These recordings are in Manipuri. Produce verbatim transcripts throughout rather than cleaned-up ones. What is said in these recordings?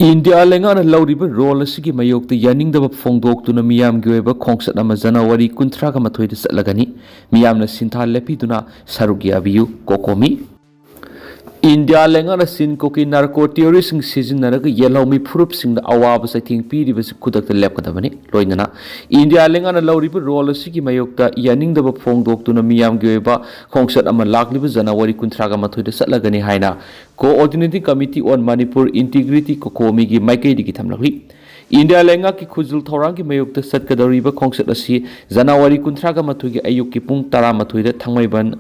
ꯏꯟꯗꯤꯌꯥ ꯂꯩꯉꯥꯛꯅ ꯂꯧꯔꯤꯕ ꯔꯣꯜ ꯑꯁꯤꯒꯤ ꯃꯥꯌꯣꯛꯇ ꯌꯥꯅꯤꯡꯗꯕ ꯐꯣꯡꯗꯣꯛꯇꯨꯅ ꯃꯤꯌꯥꯝꯒꯤ ꯑꯣꯏꯕ ꯈꯣꯡꯆꯠ ꯑꯃ ꯖꯅꯋꯥꯔꯤ ꯀꯨꯟꯊ꯭ꯔꯥꯒ ꯃꯥꯊꯣꯏꯗ ꯆꯠꯂꯒꯅꯤ꯫ ꯃꯤꯌꯥꯝꯅ ꯁꯤꯟꯊꯥ ꯂꯦꯞꯄꯤꯗꯨꯅ ꯁꯔꯨꯛ ꯌꯥꯕꯤꯌꯨ꯫ ꯀꯣꯀꯣꯃꯤ꯫ ꯏꯟꯗꯤꯌꯥ ꯂꯩꯉꯥꯛꯅ ꯆꯤꯟ ꯀꯣꯀꯤ ꯅꯥꯔꯀꯣ ꯇꯦꯔꯣꯔꯤꯁꯁꯤꯡ ꯁꯤꯖꯤꯟꯅꯔꯒ ꯌꯦꯜꯍꯧꯃꯤ ꯐꯨꯔꯨꯞꯁꯤꯡꯗ ꯑꯋꯥꯕ ꯆꯩꯊꯦꯡ ꯄꯤꯔꯤꯕꯁꯤ ꯈꯨꯗꯛꯇ ꯂꯦꯞꯀꯗꯕꯅꯤ꯫ ꯂꯣꯏꯅꯅ ꯏꯟꯗꯤꯌꯥ ꯂꯩꯉꯥꯛꯅ ꯂꯧꯔꯤꯕ ꯔꯣꯜ ꯑꯁꯤꯒꯤ ꯃꯥꯌꯣꯛꯇ ꯌꯥꯅꯤꯡꯗꯕ ꯐꯣꯡꯗꯣꯛꯇꯨꯅ ꯃꯤꯌꯥꯝꯒꯤ ꯑꯣꯏꯕ ꯈꯣꯡꯆꯠ ꯑꯃ ꯂꯥꯛꯂꯤꯕ ꯖꯅꯋꯥꯔꯤ ꯀꯨꯟꯊ꯭ꯔꯥꯒ ꯃꯥꯊꯣꯏꯗ ꯆꯠꯂꯒꯅꯤ ꯍꯥꯏꯅ Coordinating Committee on Manipur Integrity, ꯀꯣꯀꯣꯃꯤꯒꯤ ꯃꯥꯏꯀꯩꯗꯒꯤ ꯊꯝꯂꯛꯂꯤ꯫ ꯏꯟꯗꯤꯌꯥ ꯂꯩꯉꯥꯛꯀꯤ ꯈꯨꯖꯤꯜ ꯊꯧꯔꯥꯡꯒꯤ ꯃꯥꯌꯣꯛꯇ ꯆꯠꯀꯗꯧꯔꯤꯕ ꯈꯣꯡꯆꯠ ꯑꯁꯤ ꯖꯅꯋꯥꯔꯤ ꯀꯨꯟꯊ꯭ꯔꯥꯒ ꯃꯥꯊꯣꯏꯒꯤ ꯑꯌꯨꯛꯀꯤ ꯄꯨꯡ ꯇꯔꯥꯃꯥꯊꯣꯏꯗ ꯊꯥꯡꯃꯩꯕꯟ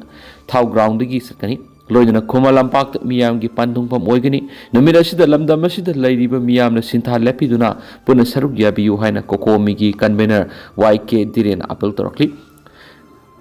ꯊꯥꯎ ꯒ꯭ꯔꯥꯎꯟꯗꯒꯤ ꯆꯠꯀꯅꯤ꯫ ꯂꯣꯏꯅꯅ ꯈꯨꯃꯟ ꯂꯝꯄꯥꯛꯇ ꯃꯤꯌꯥꯝꯒꯤ ꯄꯟꯊꯨꯡꯐꯝ ꯑꯣꯏꯒꯅꯤ꯫ ꯅꯨꯃꯤꯠ ꯑꯁꯤꯗ ꯂꯝꯗꯝ ꯑꯁꯤꯗ ꯂꯩꯔꯤꯕ ꯃꯤꯌꯥꯝꯅ ꯁꯤꯟꯊꯥ ꯂꯦꯞꯄꯤꯗꯨꯅ ꯄꯨꯟꯅ ꯁꯔꯨꯛ ꯌꯥꯕꯤꯌꯨ ꯍꯥꯏꯅ ꯀꯣꯀꯣꯃꯤꯒꯤ ꯀꯟꯚꯦꯅꯔ ꯋꯥꯏ ꯀꯦ ꯙꯤꯔꯦꯟꯅ ꯑꯥꯄꯤꯜ ꯇꯧꯔꯛꯂꯤ꯫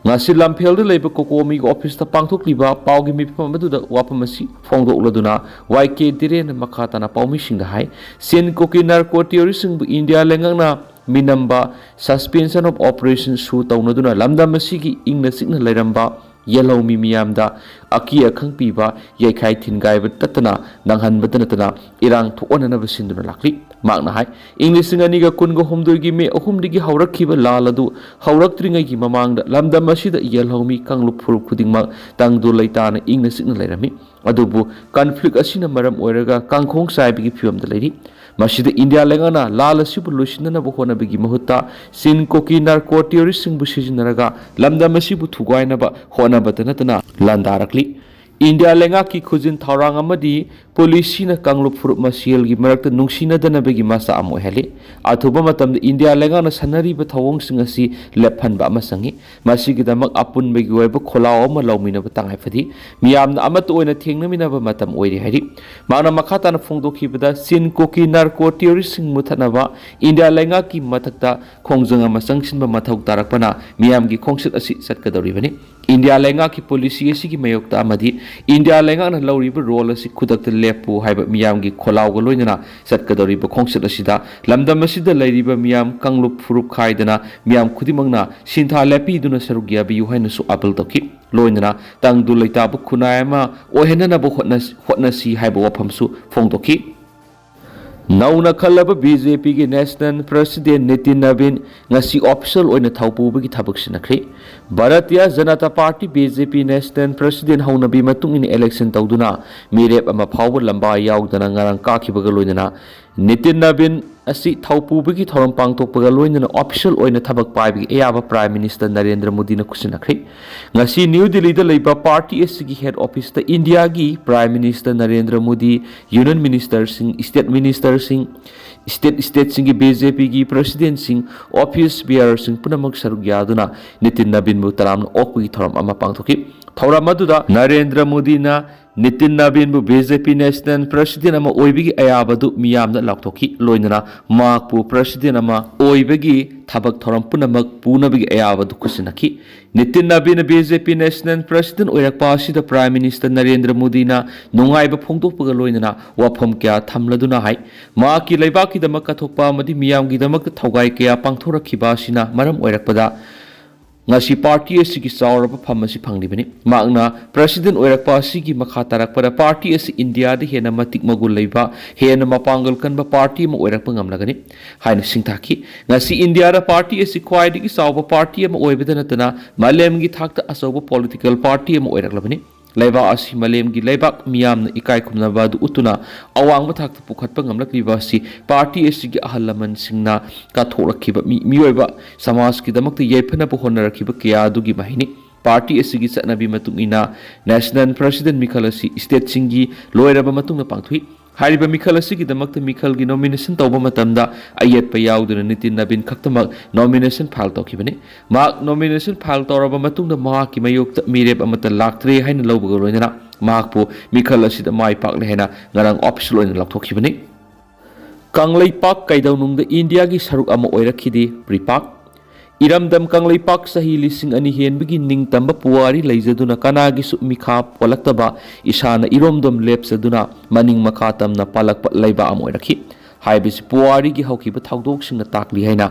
ꯉꯁꯤ ꯂꯝꯐꯦꯜꯗ ꯂꯩꯕ ꯀꯣꯀꯣꯃꯤꯒꯤ ꯑꯣꯐꯤꯁꯇ ꯄꯥꯡꯊꯣꯛꯂꯤꯕ ꯄꯥꯎꯒꯤ ꯃꯤꯐꯝ ꯑꯗꯨꯗ ꯋꯥꯐꯝ ꯑꯁꯤ ꯐꯣꯡꯗꯣꯛꯂꯗꯨꯅ ꯋꯥꯏ ꯀꯦ ꯙꯤꯔꯦꯟꯅ ꯃꯈꯥ ꯇꯥꯅ ꯄꯥꯎꯃꯤꯁꯤꯡꯗ ꯍꯥꯏ, ꯆꯤꯟ ꯀꯣꯀꯤ ꯅꯥꯔꯀꯣ ꯇꯦꯔꯣꯔꯤꯁꯁꯤꯡꯕꯨ ꯏꯟꯗꯤꯌꯥ ꯂꯩꯉꯥꯛꯅ ꯃꯤꯅꯝꯕ, Suspension of Operation ꯁꯨ ꯇꯧꯅꯗꯨꯅ ꯂꯝꯗꯝ ꯑꯁꯤꯒꯤ ꯏꯪꯅ ꯆꯤꯛꯅ ꯂꯩꯔꯝꯕ ꯌꯦꯜꯍꯧꯃꯤ ꯃꯤꯌꯥꯝꯗ ꯑꯀꯤ ꯑꯈꯪ ꯄꯤꯕ, ꯌꯩꯈꯥꯏ ꯊꯤꯟꯒꯥꯏꯕ ꯇꯠꯇꯅ ꯅꯪꯍꯟꯕꯇ ꯅꯠꯇꯅ ꯏꯔꯥꯡ ꯊꯣꯛꯍꯟꯅꯅꯕ ꯁꯤꯟꯗꯨꯅ ꯂꯥꯛꯂꯤ꯫ ꯃꯍꯥꯛꯅ ꯍꯥꯏ, ꯏꯪ ꯂꯤꯁꯤꯡ ꯑꯅꯤꯒ ꯀꯨꯟꯒ ꯍꯨꯝꯗꯣꯏꯒꯤ ꯃꯦ ꯑꯍꯨꯝꯗꯒꯤ ꯍꯧꯔꯛꯈꯤꯕ ꯂꯥꯜ ꯑꯗꯨ ꯍꯧꯔꯛꯇ꯭ꯔꯤꯉꯩꯒꯤ ꯃꯃꯥꯡꯗ ꯂꯝꯗꯝ ꯑꯁꯤꯗ ꯌꯦꯜꯍꯧꯃꯤ ꯀꯥꯡꯂꯨꯞ ꯐꯨꯔꯨꯞ ꯈꯨꯗꯤꯡꯃꯛ ꯇꯪꯗꯨ ꯂꯩꯇꯥꯅ ꯏꯪꯅ ꯆꯤꯛꯅ ꯂꯩꯔꯝꯃꯤ꯫ ꯑꯗꯨꯕꯨ conflict ꯑꯁꯤꯅ ꯃꯔꯝ ꯑꯣꯏꯔꯒ ꯀꯥꯡꯈꯣꯡ ꯆꯥꯏꯕꯒꯤ ꯐꯤꯕꯝꯗ ꯂꯩꯔꯤ꯫ ꯃꯁꯤꯗ ꯏꯟꯗꯤꯌꯥ ꯂꯩꯉꯥꯛꯅ ꯂꯥꯜ ꯑꯁꯤꯕꯨ ꯂꯣꯏꯁꯤꯟꯅꯅꯕ ꯍꯣꯠꯅꯕꯒꯤ ꯃꯍꯨꯠꯇ ꯆꯤꯟ ꯀꯣꯀꯤ ꯅꯥꯔꯀꯣ ꯇꯦꯔꯣꯔꯤꯁꯁꯤꯡꯕꯨ ꯁꯤꯖꯤꯟꯅꯔꯒ ꯂꯝꯗꯝ ꯑꯁꯤꯕꯨ ꯊꯨꯒꯥꯏꯅꯕ ꯍꯣꯠꯅꯕꯇ ꯅꯠꯇꯅ ꯂꯥꯟꯗꯥꯔꯛꯂꯤ꯫ ꯏꯟꯗꯤꯌꯥ ꯂꯩꯉꯥꯛꯀꯤ ꯈꯨꯖꯤꯟ ꯊꯧꯔꯥꯡ ꯑꯃꯗꯤ ꯄꯣꯂꯤꯁꯤꯅ ꯀꯥꯡꯂꯨꯞ ꯐꯨꯔꯨꯞ ꯃꯁꯦꯜꯒꯤ ꯃꯔꯛꯇ ꯅꯨꯡꯁꯤꯅꯗꯅꯕꯒꯤ ꯃꯆꯥꯛ ꯑꯃ ꯑꯣꯏꯍꯜꯂꯤ꯫ ꯑꯊꯨꯕ ꯃꯇꯝꯗ ꯏꯟꯗꯤꯌꯥ ꯂꯩꯉꯥꯛꯅ ꯁꯥꯟꯅꯔꯤꯕ ꯊꯧꯑꯣꯡꯁꯤꯡ ꯑꯁꯤ ꯂꯦꯞꯍꯟꯕ ꯑꯃ ꯆꯪꯏ꯫ ꯃꯁꯤꯒꯤꯗꯃꯛ ꯑꯄꯨꯟꯕꯒꯤ ꯑꯣꯏꯕ ꯈꯣꯜꯂꯥꯎ ꯑꯃ ꯂꯧꯃꯤꯟꯅꯕ ꯇꯉꯥꯏ ꯐꯗꯦ꯫ ꯃꯤꯌꯥꯝꯅ ꯑꯃꯠꯇ ꯑꯣꯏꯅ ꯊꯦꯡꯅꯃꯤꯟꯅꯕ ꯃꯇꯝ ꯑꯣꯏꯔꯦ ꯍꯥꯏꯔꯤ꯫ ꯃꯍꯥꯛꯅ ꯃꯈꯥ ꯇꯥꯅ ꯐꯣꯡꯗꯣꯛꯈꯤꯕꯗ, ꯆꯤꯟ ꯀꯣꯀꯤ ꯅꯥꯔꯀꯣ ꯇꯦꯔꯣꯔꯤꯁꯁꯤꯡ ꯃꯨꯊꯠꯅꯕ ꯏꯟꯗꯤꯌꯥ ꯂꯩꯉꯥꯛꯀꯤ ꯃꯊꯛꯇ ꯈꯣꯡꯖꯪ ꯑꯃ ꯆꯪꯁꯤꯟꯕ ꯃꯊꯧ ꯇꯥꯔꯛꯄꯅ ꯃꯤꯌꯥꯝꯒꯤ ꯈꯣꯡꯆꯠ ꯑꯁꯤ ꯆꯠꯀꯗꯧꯔꯤꯕꯅꯤ꯫ ꯏꯟꯗꯤꯌꯥ ꯂꯩꯉꯥꯛꯀꯤ ꯄꯣꯂꯤꯁꯤ ꯑꯁꯤꯒꯤ ꯃꯥꯌꯣꯛꯇ ꯑꯃꯗꯤ ꯏꯟꯗꯤꯌꯥ ꯂꯩꯉꯥꯛꯅ ꯂꯧꯔꯤꯕ ꯔꯣꯜ ꯑꯁꯤ ꯈꯨꯗꯛꯇ ꯂꯦꯞꯄꯨ ꯍꯥꯏꯕ ꯃꯤꯌꯥꯝꯒꯤ ꯈꯣꯜꯂꯥꯎꯒ ꯂꯣꯏꯅꯅ ꯆꯠꯀꯗꯧꯔꯤꯕ ꯈꯣꯡꯆꯠ ꯑꯁꯤꯗ ꯂꯝꯗꯝ ꯑꯁꯤꯗ ꯂꯩꯔꯤꯕ ꯃꯤꯌꯥꯝ ꯀꯥꯡꯂꯨꯞ ꯐꯨꯔꯨꯞ ꯈꯥꯏꯗꯅ ꯃꯤꯌꯥꯝ ꯈꯨꯗꯤꯡꯃꯛꯅ ꯁꯤꯟꯊꯥ ꯂꯦꯞꯄꯤꯗꯨꯅ ꯁꯔꯨꯛ ꯌꯥꯕꯤꯌꯨ ꯍꯥꯏꯅꯁꯨ ꯑꯥꯄꯤꯜ ꯇꯧꯈꯤ꯫ ꯂꯣꯏꯅꯅ ꯇꯪꯗꯨ ꯂꯩꯇꯥꯕ ꯈꯨꯟꯅꯥꯏ ꯑꯃ ꯑꯣꯏꯍꯟꯅꯅꯕ ꯍꯣꯠꯅ-, ꯍꯣꯠꯅꯁꯤ ꯍꯥꯏꯕ ꯋꯥꯐꯝꯁꯨ ꯐꯣꯡꯗꯣꯛꯈꯤ꯫ ꯅꯧꯅ ꯈꯜꯂꯕ ꯕꯤ ꯖꯦ ꯄꯤꯒꯤ ꯅꯦꯁꯅꯦꯜ ꯄ꯭ꯔꯁꯤꯗꯦꯟ ꯅꯤꯇꯤꯟ ꯅꯕꯤꯟ ꯉꯁꯤ ꯑꯣꯐꯤꯁꯤꯌꯦꯜ ꯑꯣꯏꯅ ꯊꯧꯄꯨꯕꯒꯤ ꯊꯕꯛ ꯁꯤꯟꯅꯈ꯭ꯔꯤ꯫ Bharatiya Janata party, B J ꯄꯤ, ꯅꯦꯁꯅꯦꯜ ꯄ꯭ꯔꯁꯤꯗꯦꯟ ꯍꯧꯅꯕꯤ ꯃꯇꯨꯡ ꯏꯟꯅ ꯏꯂꯦꯛꯁꯟ ꯇꯧꯗꯨꯅ ꯃꯤꯔꯦꯞ ꯑꯃ ꯐꯥꯎꯕ ꯂꯝꯕꯥ ꯌꯥꯎꯗꯅ ꯉꯔꯥꯡ ꯀꯥꯈꯤꯕꯒ ꯂꯣꯏꯅꯅ ꯅꯤꯇꯤꯟ ꯅꯕꯤꯟ ꯑꯁꯤ ꯊꯧꯄꯨꯕꯒꯤ ꯊꯧꯔꯝ ꯄꯥꯡꯊꯣꯛꯄꯒ ꯂꯣꯏꯅꯅ ꯑꯣꯐꯤꯁꯤꯌꯦꯜ ꯑꯣꯏꯅ ꯊꯕꯛ ꯄꯥꯏꯕꯒꯤ ꯑꯌꯥꯕ ꯄ꯭ꯔꯥꯏꯝ ꯃꯤꯅꯤꯁꯇꯔ ꯅꯔꯦꯟꯗ꯭ꯔ ꯃꯣꯗꯤꯅ ꯈꯨꯠꯁꯤꯟꯅꯈ꯭ꯔꯤ꯫ ꯉꯁꯤ ꯅ꯭ꯌꯨ ꯗꯤꯜꯂꯤꯗ ꯂꯩꯕ ꯄꯥꯔꯇꯤ ꯑꯁꯤꯒꯤ ꯍꯦꯗ ꯑꯣꯐꯤꯁꯇ ꯏꯟꯗꯤꯌꯥꯒꯤ prime minister Narendra Modi, union ꯃꯤꯅꯤꯁꯇꯔꯁꯤꯡ, ꯏꯁꯇꯦꯠ ꯃꯤꯅꯤꯁꯇꯔꯁꯤꯡ, ꯏꯁꯇꯦꯠ ꯏꯁꯇꯦꯠꯁꯤꯡꯒꯤ ꯕꯤ ꯖꯦ ꯄꯤꯒꯤ ꯄ꯭ꯔꯁꯤꯗꯦꯟꯁꯤꯡ, ꯑꯣꯐꯤꯁ ꯕꯤꯌꯥꯔꯁꯤꯡ ꯄꯨꯝꯅꯃꯛ ꯁꯔꯨꯛ ꯌꯥꯗꯨꯅ ꯅꯤꯇꯤꯟ ꯅꯕꯤꯟꯕꯨ ꯇꯔꯥꯝꯅ ꯑꯣꯛꯄꯒꯤ ꯊꯧꯔꯝ ꯑꯃ ꯄꯥꯡꯊꯣꯛꯈꯤ꯫ ꯊꯧꯔꯝ ꯑꯗꯨꯗ ꯅꯔꯦꯟꯗ꯭ꯔ ꯃꯣꯗꯤꯅ ꯅꯤꯇꯤꯟ ꯅꯕꯤꯟꯕꯨ ꯕꯤ ꯖꯦ ꯄꯤ ꯅꯦꯁꯅꯦꯜ ꯄ꯭ꯔꯁꯤꯗꯦꯟ ꯑꯃ ꯑꯣꯏꯕꯒꯤ ꯑꯌꯥꯕꯗꯨ ꯃꯤꯌꯥꯝꯅ ꯂꯥꯎꯊꯣꯛꯈꯤ꯫ ꯂꯣꯏꯅꯅ ꯃꯍꯥꯛꯄꯨ ꯄ꯭ꯔꯁꯤꯗꯦꯟ ꯑꯃ ꯑꯣꯏꯕꯒꯤ ꯊꯕꯛ ꯊꯧꯔꯝ ꯄꯨꯝꯅꯃꯛ ꯄꯨꯅꯕꯒꯤ ꯑꯌꯥꯕꯗꯨ ꯈꯨꯠꯁꯤꯟꯅꯈꯤ꯫ ꯅꯤꯇꯤꯟ ꯅꯕꯤꯟꯅ ꯕꯤ ꯖꯦ ꯄꯤ ꯅꯦꯁꯅꯦꯜ ꯄ꯭ꯔꯁꯤꯗꯦꯟ ꯑꯣꯏꯔꯛꯄ ꯑꯁꯤꯗ ꯄ꯭ꯔꯥꯏꯝ ꯃꯤꯅꯤꯁꯇꯔ ꯅꯔꯦꯟꯗ꯭ꯔ ꯃꯣꯗꯤꯅ ꯅꯨꯡꯉꯥꯏꯕ ꯐꯣꯡꯗꯣꯛꯄꯒ ꯂꯣꯏꯅꯅ ꯋꯥꯐꯝ ꯀꯌꯥ ꯊꯝꯂꯗꯨꯅ ꯍꯥꯏ, ꯃꯍꯥꯛꯀꯤ ꯂꯩꯕꯥꯛꯀꯤꯗꯃꯛ ꯀꯠꯊꯣꯛꯄ ꯑꯃꯗꯤ ꯃꯤꯌꯥꯝꯒꯤꯗꯃꯛꯇ ꯊꯧꯒꯥꯏ ꯀꯌꯥ ꯄꯥꯡꯊꯣꯔꯛꯈꯤꯕ ꯑꯁꯤꯅ ꯃꯔꯝ ꯑꯣꯏꯔꯛꯄꯗ ꯉꯁꯤ ꯄꯥꯔꯇꯤ ꯑꯁꯤꯒꯤ ꯆꯥꯎꯔꯕ ꯐꯝ ꯑꯁꯤ ꯐꯪꯂꯤꯕꯅꯤ꯫ ꯃꯍꯥꯛꯅ ꯄ꯭ꯔꯁꯤꯗꯦꯟ ꯑꯣꯏꯔꯛꯄ ꯑꯁꯤꯒꯤ ꯃꯈꯥ ꯇꯥꯔꯛꯄꯗ ꯄꯥꯔꯇꯤ ꯑꯁꯤ ꯏꯟꯗꯤꯌꯥꯗ ꯍꯦꯟꯅ ꯃꯇꯤꯛ ꯃꯒꯨꯟ ꯂꯩꯕ, ꯍꯦꯟꯅ ꯃꯄꯥꯡꯒꯜ ꯀꯟꯕ ꯄꯥꯔꯇꯤ ꯑꯃ ꯑꯣꯏꯔꯛꯄ ꯉꯝꯂꯒꯅꯤ ꯍꯥꯏꯅ ꯁꯤꯡꯊꯥꯈꯤ꯫ ꯉꯁꯤ ꯏꯟꯗꯤꯌꯥꯗ ꯄꯥꯔꯇꯤ ꯑꯁꯤ ꯈ꯭ꯋꯥꯏꯗꯒꯤ ꯆꯥꯎꯕ ꯄꯥꯔꯇꯤ ꯑꯃ ꯑꯣꯏꯕꯗ ꯅꯠꯇꯅ ꯃꯥꯂꯦꯝꯒꯤ ꯊꯥꯛꯇ ꯑꯆꯧꯕ ꯄꯣꯂꯤꯇꯤꯀꯦꯜ ꯄꯥꯔꯇꯤ ꯑꯃ ꯑꯣꯏꯔꯛꯂꯕꯅꯤ꯫ ꯂꯩꯕꯥꯛ ꯑꯁꯤ ꯃꯥꯂꯦꯝꯒꯤ ꯂꯩꯕꯥꯛ ꯃꯤꯌꯥꯝꯅ ꯏꯀꯥꯏ ꯈꯨꯝꯅꯕ ꯑꯗꯨ ꯎꯠꯇꯨꯅ ꯑꯋꯥꯡꯕ ꯊꯥꯛꯇ ꯄꯨꯈꯠꯄ ꯉꯝꯂꯛꯂꯤꯕ ꯑꯁꯤ ꯄꯥꯔꯇꯤ ꯑꯁꯤꯒꯤ ꯑꯍꯜ ꯂꯃꯟꯁꯤꯡꯅ ꯀꯠꯊꯣꯛꯂꯛꯈꯤꯕ ꯃꯤ, ꯃꯤꯑꯣꯏꯕ ꯁꯃꯥꯖꯀꯤꯗꯃꯛꯇ ꯌꯥꯏꯐꯅꯕ ꯍꯣꯠꯅꯔꯛꯈꯤꯕ ꯀꯌꯥ ꯑꯗꯨꯒꯤ ꯃꯍꯩꯅꯤ꯫ ꯄꯥꯔꯇꯤ ꯑꯁꯤꯒꯤ ꯆꯠꯅꯕꯤ ꯃꯇꯨꯡ ꯏꯟꯅ ꯅꯦꯁꯅꯦꯜ ꯄ꯭ꯔꯁꯤꯗꯦꯟ ꯃꯤꯈꯜ ꯑꯁꯤ ꯏꯁꯇꯦꯠꯁꯤꯡꯒꯤ ꯂꯣꯏꯔꯕ ꯃꯇꯨꯡꯗ ꯄꯥꯡꯊꯣꯛꯏ꯫ ꯍꯥꯏꯔꯤꯕ ꯃꯤꯈꯜ ꯑꯁꯤꯒꯤꯗꯃꯛꯇ ꯃꯤꯈꯜꯒꯤ ꯅꯣꯃꯤꯅꯦꯁꯟ ꯇꯧꯕ ꯃꯇꯝꯗ ꯑꯌꯦꯠꯄ ꯌꯥꯎꯗꯅ ꯅꯤꯇꯤꯟ ꯅꯕꯤꯟ ꯈꯛꯇꯃꯛ ꯅꯣꯃꯤꯅꯦꯁꯟ ꯐꯥꯏꯜ ꯇꯧꯈꯤꯕꯅꯤ꯫ ꯃꯍꯥꯛ ꯅꯣꯃꯤꯅꯦꯁꯟ ꯐꯥꯏꯜ ꯇꯧꯔꯕ ꯃꯇꯨꯡꯗ ꯃꯍꯥꯛꯀꯤ ꯃꯥꯌꯣꯛꯇ ꯃꯤꯔꯦꯞ ꯑꯃꯠꯇ ꯂꯥꯛꯇ꯭ꯔꯦ ꯍꯥꯏꯅ ꯂꯧꯕꯒ ꯂꯣꯏꯅꯅ ꯃꯍꯥꯛꯄꯨ ꯃꯤꯈꯜ ꯑꯁꯤꯗ ꯃꯥꯏ ꯄꯥꯛꯂꯦ ꯍꯥꯏꯅ ꯉꯔꯥꯡ ꯑꯣꯐꯤꯁꯤꯌꯦꯜ ꯑꯣꯏꯅ ꯂꯥꯎꯊꯣꯛꯈꯤꯕꯅꯤ꯫ ꯀꯪꯂꯩꯄꯥꯛ ꯀꯩꯗꯧꯅꯨꯡꯗ ꯏꯟꯗꯤꯌꯥꯒꯤ ꯁꯔꯨꯛ ꯑꯃ ꯑꯣꯏꯔꯛꯈꯤꯗꯦ꯫ ꯄ꯭ꯔꯤꯄꯥꯛ ꯏꯔꯝꯗꯝ ꯀꯪꯂꯩꯄꯥꯛ ꯆꯍꯤ ꯂꯤꯁꯤꯡ ꯑꯅꯤ ꯍꯦꯟꯕꯒꯤ ꯅꯤꯡꯇꯝꯕ ꯄꯨꯋꯥꯔꯤ ꯂꯩꯖꯗꯨꯅ ꯀꯅꯥꯒꯤꯁꯨ ꯃꯤꯈꯥ ꯄꯣꯜꯂꯛꯇꯕ, ꯏꯁꯥꯅ ꯏꯔꯣꯝꯗꯣꯝ ꯂꯦꯞꯆꯗꯨꯅ ꯃꯅꯤꯡ ꯃꯈꯥ ꯇꯝꯅ ꯄꯥꯜꯂꯛꯄ ꯂꯩꯕꯥꯛ ꯑꯃ ꯑꯣꯏꯔꯛꯈꯤ ꯍꯥꯏꯕꯁꯤ ꯄꯨꯋꯥꯔꯤꯒꯤ ꯍꯧꯈꯤꯕ ꯊꯧꯗꯣꯛꯁꯤꯡꯅ ꯇꯥꯛꯂꯤ ꯍꯥꯏꯅ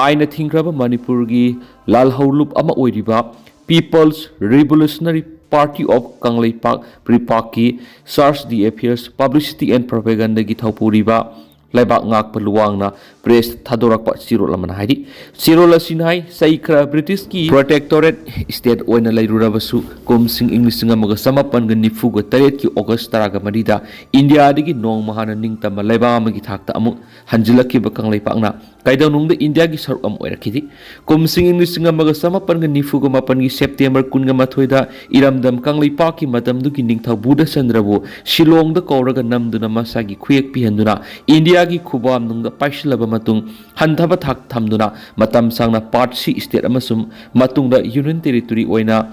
ꯑꯥꯏꯟꯅ ꯊꯤꯡꯈ꯭ꯔꯕ ꯃꯅꯤꯄꯨꯔꯒꯤ ꯂꯥꯜꯍꯧꯂꯨꯞ ꯑꯃ ꯑꯣꯏꯔꯤꯕ People's Revolutionary Party of Kangleipak, ꯄ꯭ꯔꯤꯄꯥꯛꯀꯤ Charge d'Affaires, Publicity and Propagandaꯒꯤ ꯊꯧꯄꯨꯔꯤꯕ ꯂꯩꯕꯥꯛ ꯉꯥꯛꯄ ꯂꯨꯋꯥꯡꯅ ꯄ꯭ꯔꯦꯁ ꯊꯥꯗꯣꯔꯛꯄ ꯆꯦꯔꯣꯜ ꯑꯃꯅ ꯍꯥꯏꯔꯤ꯫ ꯆꯦꯔꯣꯜ ꯑꯁꯤꯅ ꯍꯥꯏ, ꯆꯍꯤ ꯈꯔ ꯕ꯭ꯔꯤꯇꯤꯁꯀꯤ ꯄ꯭ꯔꯣꯇꯦꯛꯇꯣꯔꯦꯠ ꯁ꯭ꯇꯦꯠ ꯑꯣꯏꯅ ꯂꯩꯔꯨꯔꯕꯁꯨ, ꯀꯨꯝꯁꯤꯡ ꯏꯪ ꯂꯤꯁꯤꯡ ꯑꯃꯒ ꯆꯃꯥꯄꯟꯒ ꯅꯤꯐꯨꯒ ꯇꯔꯦꯠꯀꯤ ꯑꯣꯒꯁ ꯇꯔꯥꯒ ꯃꯔꯤꯗ ꯏꯟꯗꯤꯌꯥꯗꯒꯤ ꯅꯣꯡꯃ ꯍꯥꯟꯅ ꯅꯤꯡꯇꯝꯕ ꯂꯩꯕꯥꯛ ꯑꯃꯒꯤ ꯊꯥꯛꯇ ꯑꯃꯨꯛ ꯍꯟꯖꯤꯜꯂꯛꯈꯤꯕ ꯀꯪꯂꯩꯄꯥꯛꯅ ꯀꯩꯗꯧꯅꯨꯡꯗ ꯏꯟꯗꯤꯌꯥꯒꯤ ꯁꯔꯨꯛ ꯑꯃ ꯑꯣꯏꯔꯛꯈꯤꯗꯦ꯫ ꯀꯨꯝꯁꯤꯡ ꯏꯪ ꯂꯤꯁꯤꯡ ꯑꯃꯒ ꯆꯃꯥꯄꯟꯒ ꯅꯤꯐꯨꯒ ꯃꯥꯄꯟꯒꯤ ꯁꯦꯞꯇꯦꯝꯕꯔ ꯀꯨꯟꯒ ꯃꯥꯊꯣꯏꯗ ꯏꯔꯝꯗꯝ ꯀꯪꯂꯩꯄꯥꯛꯀꯤ ꯃꯇꯝꯗꯨꯒꯤ ꯅꯤꯡꯊꯧ ꯕꯨꯙꯆꯟꯗ꯭ꯔꯕꯨ ꯁꯤꯂꯣꯡꯗ ꯀꯧꯔꯒ ꯅꯝꯗꯨꯅ ꯃꯁꯥꯒꯤ ꯈꯨꯌꯦꯛ ꯄꯤꯍꯟꯗꯨꯅ ꯏꯟꯗꯤꯌꯥꯒꯤ ꯈꯨꯕꯥꯝꯅꯨꯡꯗ ꯄꯥꯏꯁꯤꯜꯂꯕ ꯃꯇꯨꯡ, ꯍꯟꯊꯕ ꯊꯥꯛ ꯊꯝꯗꯨꯅ ꯃꯇꯝ ꯁꯥꯡꯅ ꯄꯥꯔꯠ ꯁꯤ ꯁ꯭ꯇꯦꯠ ꯑꯃꯁꯨꯡ ꯃꯇꯨꯡꯗ ꯌꯨꯅꯤꯌꯟ ꯇꯦꯔꯤꯇꯣꯔꯤ ꯑꯣꯏꯅ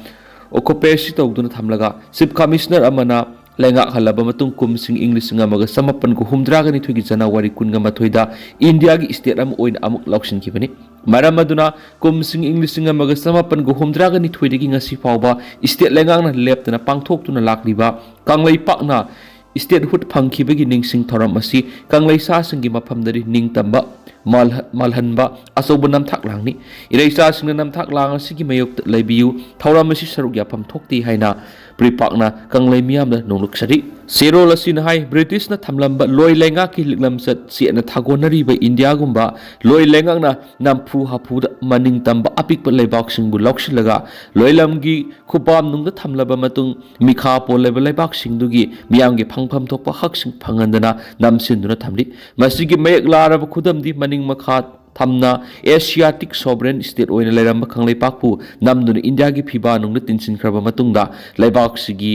ꯑꯣꯀꯨꯄꯦꯁꯤ ꯇꯧꯗꯨꯅ ꯊꯝꯂꯒ, ꯆꯤꯐ ꯀꯃꯤꯁꯅꯔ ꯑꯃꯅ ꯂꯩꯉꯥꯛꯍꯜꯂꯕ ꯃꯇꯨꯡ, ꯀꯨꯝꯁꯤꯡ ꯏꯪ ꯂꯤꯁꯤꯡ ꯑꯃꯒ ꯆꯃꯥꯄꯟꯒ ꯍꯨꯝꯗ꯭ꯔꯥꯒ ꯅꯤꯊꯣꯏꯒꯤ ꯖꯅꯋꯥꯔꯤ ꯀꯨꯟꯒ ꯃꯥꯊꯣꯏꯗ ꯏꯟꯗꯤꯌꯥꯒꯤ ꯁ꯭ꯇꯦꯠ ꯑꯃ ꯑꯣꯏꯅ ꯑꯃꯨꯛ ꯂꯧꯁꯤꯟꯈꯤꯕꯅꯤ꯫ ꯃꯔꯝ ꯑꯗꯨꯅ, ꯀꯨꯝꯁꯤꯡ ꯏꯪ ꯂꯤꯁꯤꯡ ꯑꯃꯒ ꯆꯃꯥꯄꯟꯒ ꯍꯨꯝꯗ꯭ꯔꯥꯒ ꯅꯤꯊꯣꯏꯗꯒꯤ ꯉꯁꯤ ꯐꯥꯎꯕ ꯁ꯭ꯇꯦꯠ ꯂꯩꯉꯥꯛꯅ ꯂꯦꯞꯇꯅ ꯄꯥꯡꯊꯣꯛꯇꯨꯅ ꯂꯥꯛꯂꯤꯕ ꯀꯪꯂꯩꯄꯥꯛꯅ ꯁ꯭ꯇꯦꯠꯍꯨꯗ ꯐꯪꯈꯤꯕꯒꯤ ꯅꯤꯡꯁꯤꯡ ꯊꯧꯔꯝ ꯑꯁꯤ ꯀꯪꯂꯩꯁꯥꯁꯤꯡꯒꯤ ꯃꯐꯝꯗꯗꯤ ꯅꯤꯡꯇꯝꯕ ꯃꯥꯜꯍ-, ꯃꯥꯜꯍꯟꯕ ꯑꯆꯧꯕ ꯅꯝꯊꯥꯛ ꯂꯥꯡꯅꯤ꯫ ꯏꯔꯩꯆꯥꯁꯤꯡꯅ ꯅꯝꯊꯥꯛ ꯂꯥꯡ ꯑꯁꯤꯒꯤ ꯃꯥꯌꯣꯛꯇ ꯂꯩꯕꯤꯌꯨ, ꯊꯧꯔꯝ ꯑꯁꯤ ꯁꯔꯨꯛ ꯌꯥꯐꯝ ꯊꯣꯛꯇꯦ ꯍꯥꯏꯅ ꯄ꯭ꯔꯤꯄꯥꯛꯅ ꯀꯪꯂꯩ ꯃꯤꯌꯥꯝꯗ ꯅꯣꯡꯂꯨꯛꯆꯔꯤ꯫ ꯆꯦꯔꯣꯜ ꯑꯁꯤꯅ ꯍꯥꯏ, ꯕ꯭ꯔꯤꯇꯤꯁꯅ ꯊꯝꯂꯝꯕ ꯂꯣꯏ ꯂꯩꯉꯥꯛꯀꯤ ꯂꯤꯛꯂꯝꯆꯠ ꯆꯦꯠꯅ ꯊꯥꯒꯣꯟꯅꯔꯤꯕ ꯏꯟꯗꯤꯌꯥꯒꯨꯝꯕ ꯂꯣꯏ ꯂꯩꯉꯥꯛꯅ ꯅꯝꯐꯨ ꯍꯥꯐꯨꯗ ꯃꯅꯤꯡ ꯇꯝꯕ ꯑꯄꯤꯛꯄ ꯂꯩꯕꯥꯛꯁꯤꯡꯕꯨ ꯂꯧꯁꯤꯜꯂꯒ ꯂꯣꯏꯂꯝꯒꯤ ꯈꯨꯄꯥꯝꯅꯨꯡꯗ ꯊꯝꯂꯕ ꯃꯇꯨꯡ, ꯃꯤꯈꯥ ꯄꯣꯜꯂꯕ ꯂꯩꯕꯥꯛꯁꯤꯡꯗꯨꯒꯤ ꯃꯤꯌꯥꯝꯒꯤ ꯐꯪꯐꯝ ꯊꯣꯛꯄ ꯍꯛꯁꯤꯡ ꯐꯪꯍꯟꯗꯅ ꯅꯝꯁꯤꯟꯗꯨꯅ ꯊꯝꯂꯤ꯫ ꯃꯁꯤꯒꯤ ꯃꯌꯦꯛ ꯂꯥꯔꯕ ꯈꯨꯗꯝꯗꯤ ꯃꯅꯤꯡ ꯃꯈꯥ ꯊꯝꯅ ꯑꯦꯁꯤꯌꯥꯇꯤꯛ ꯁꯣꯚꯔꯦꯟ ꯁ꯭ꯇꯦꯠ ꯑꯣꯏꯅ ꯂꯩꯔꯝꯕ ꯀꯪꯂꯩꯄꯥꯛꯄꯨ ꯅꯝꯗꯨꯅ ꯏꯟꯗꯤꯌꯥꯒꯤ ꯐꯤꯕꯥ ꯅꯨꯡꯗ ꯇꯤꯟꯁꯤꯟꯈ꯭ꯔꯕ ꯃꯇꯨꯡꯗ, ꯂꯩꯕꯥꯛꯁꯤꯒꯤ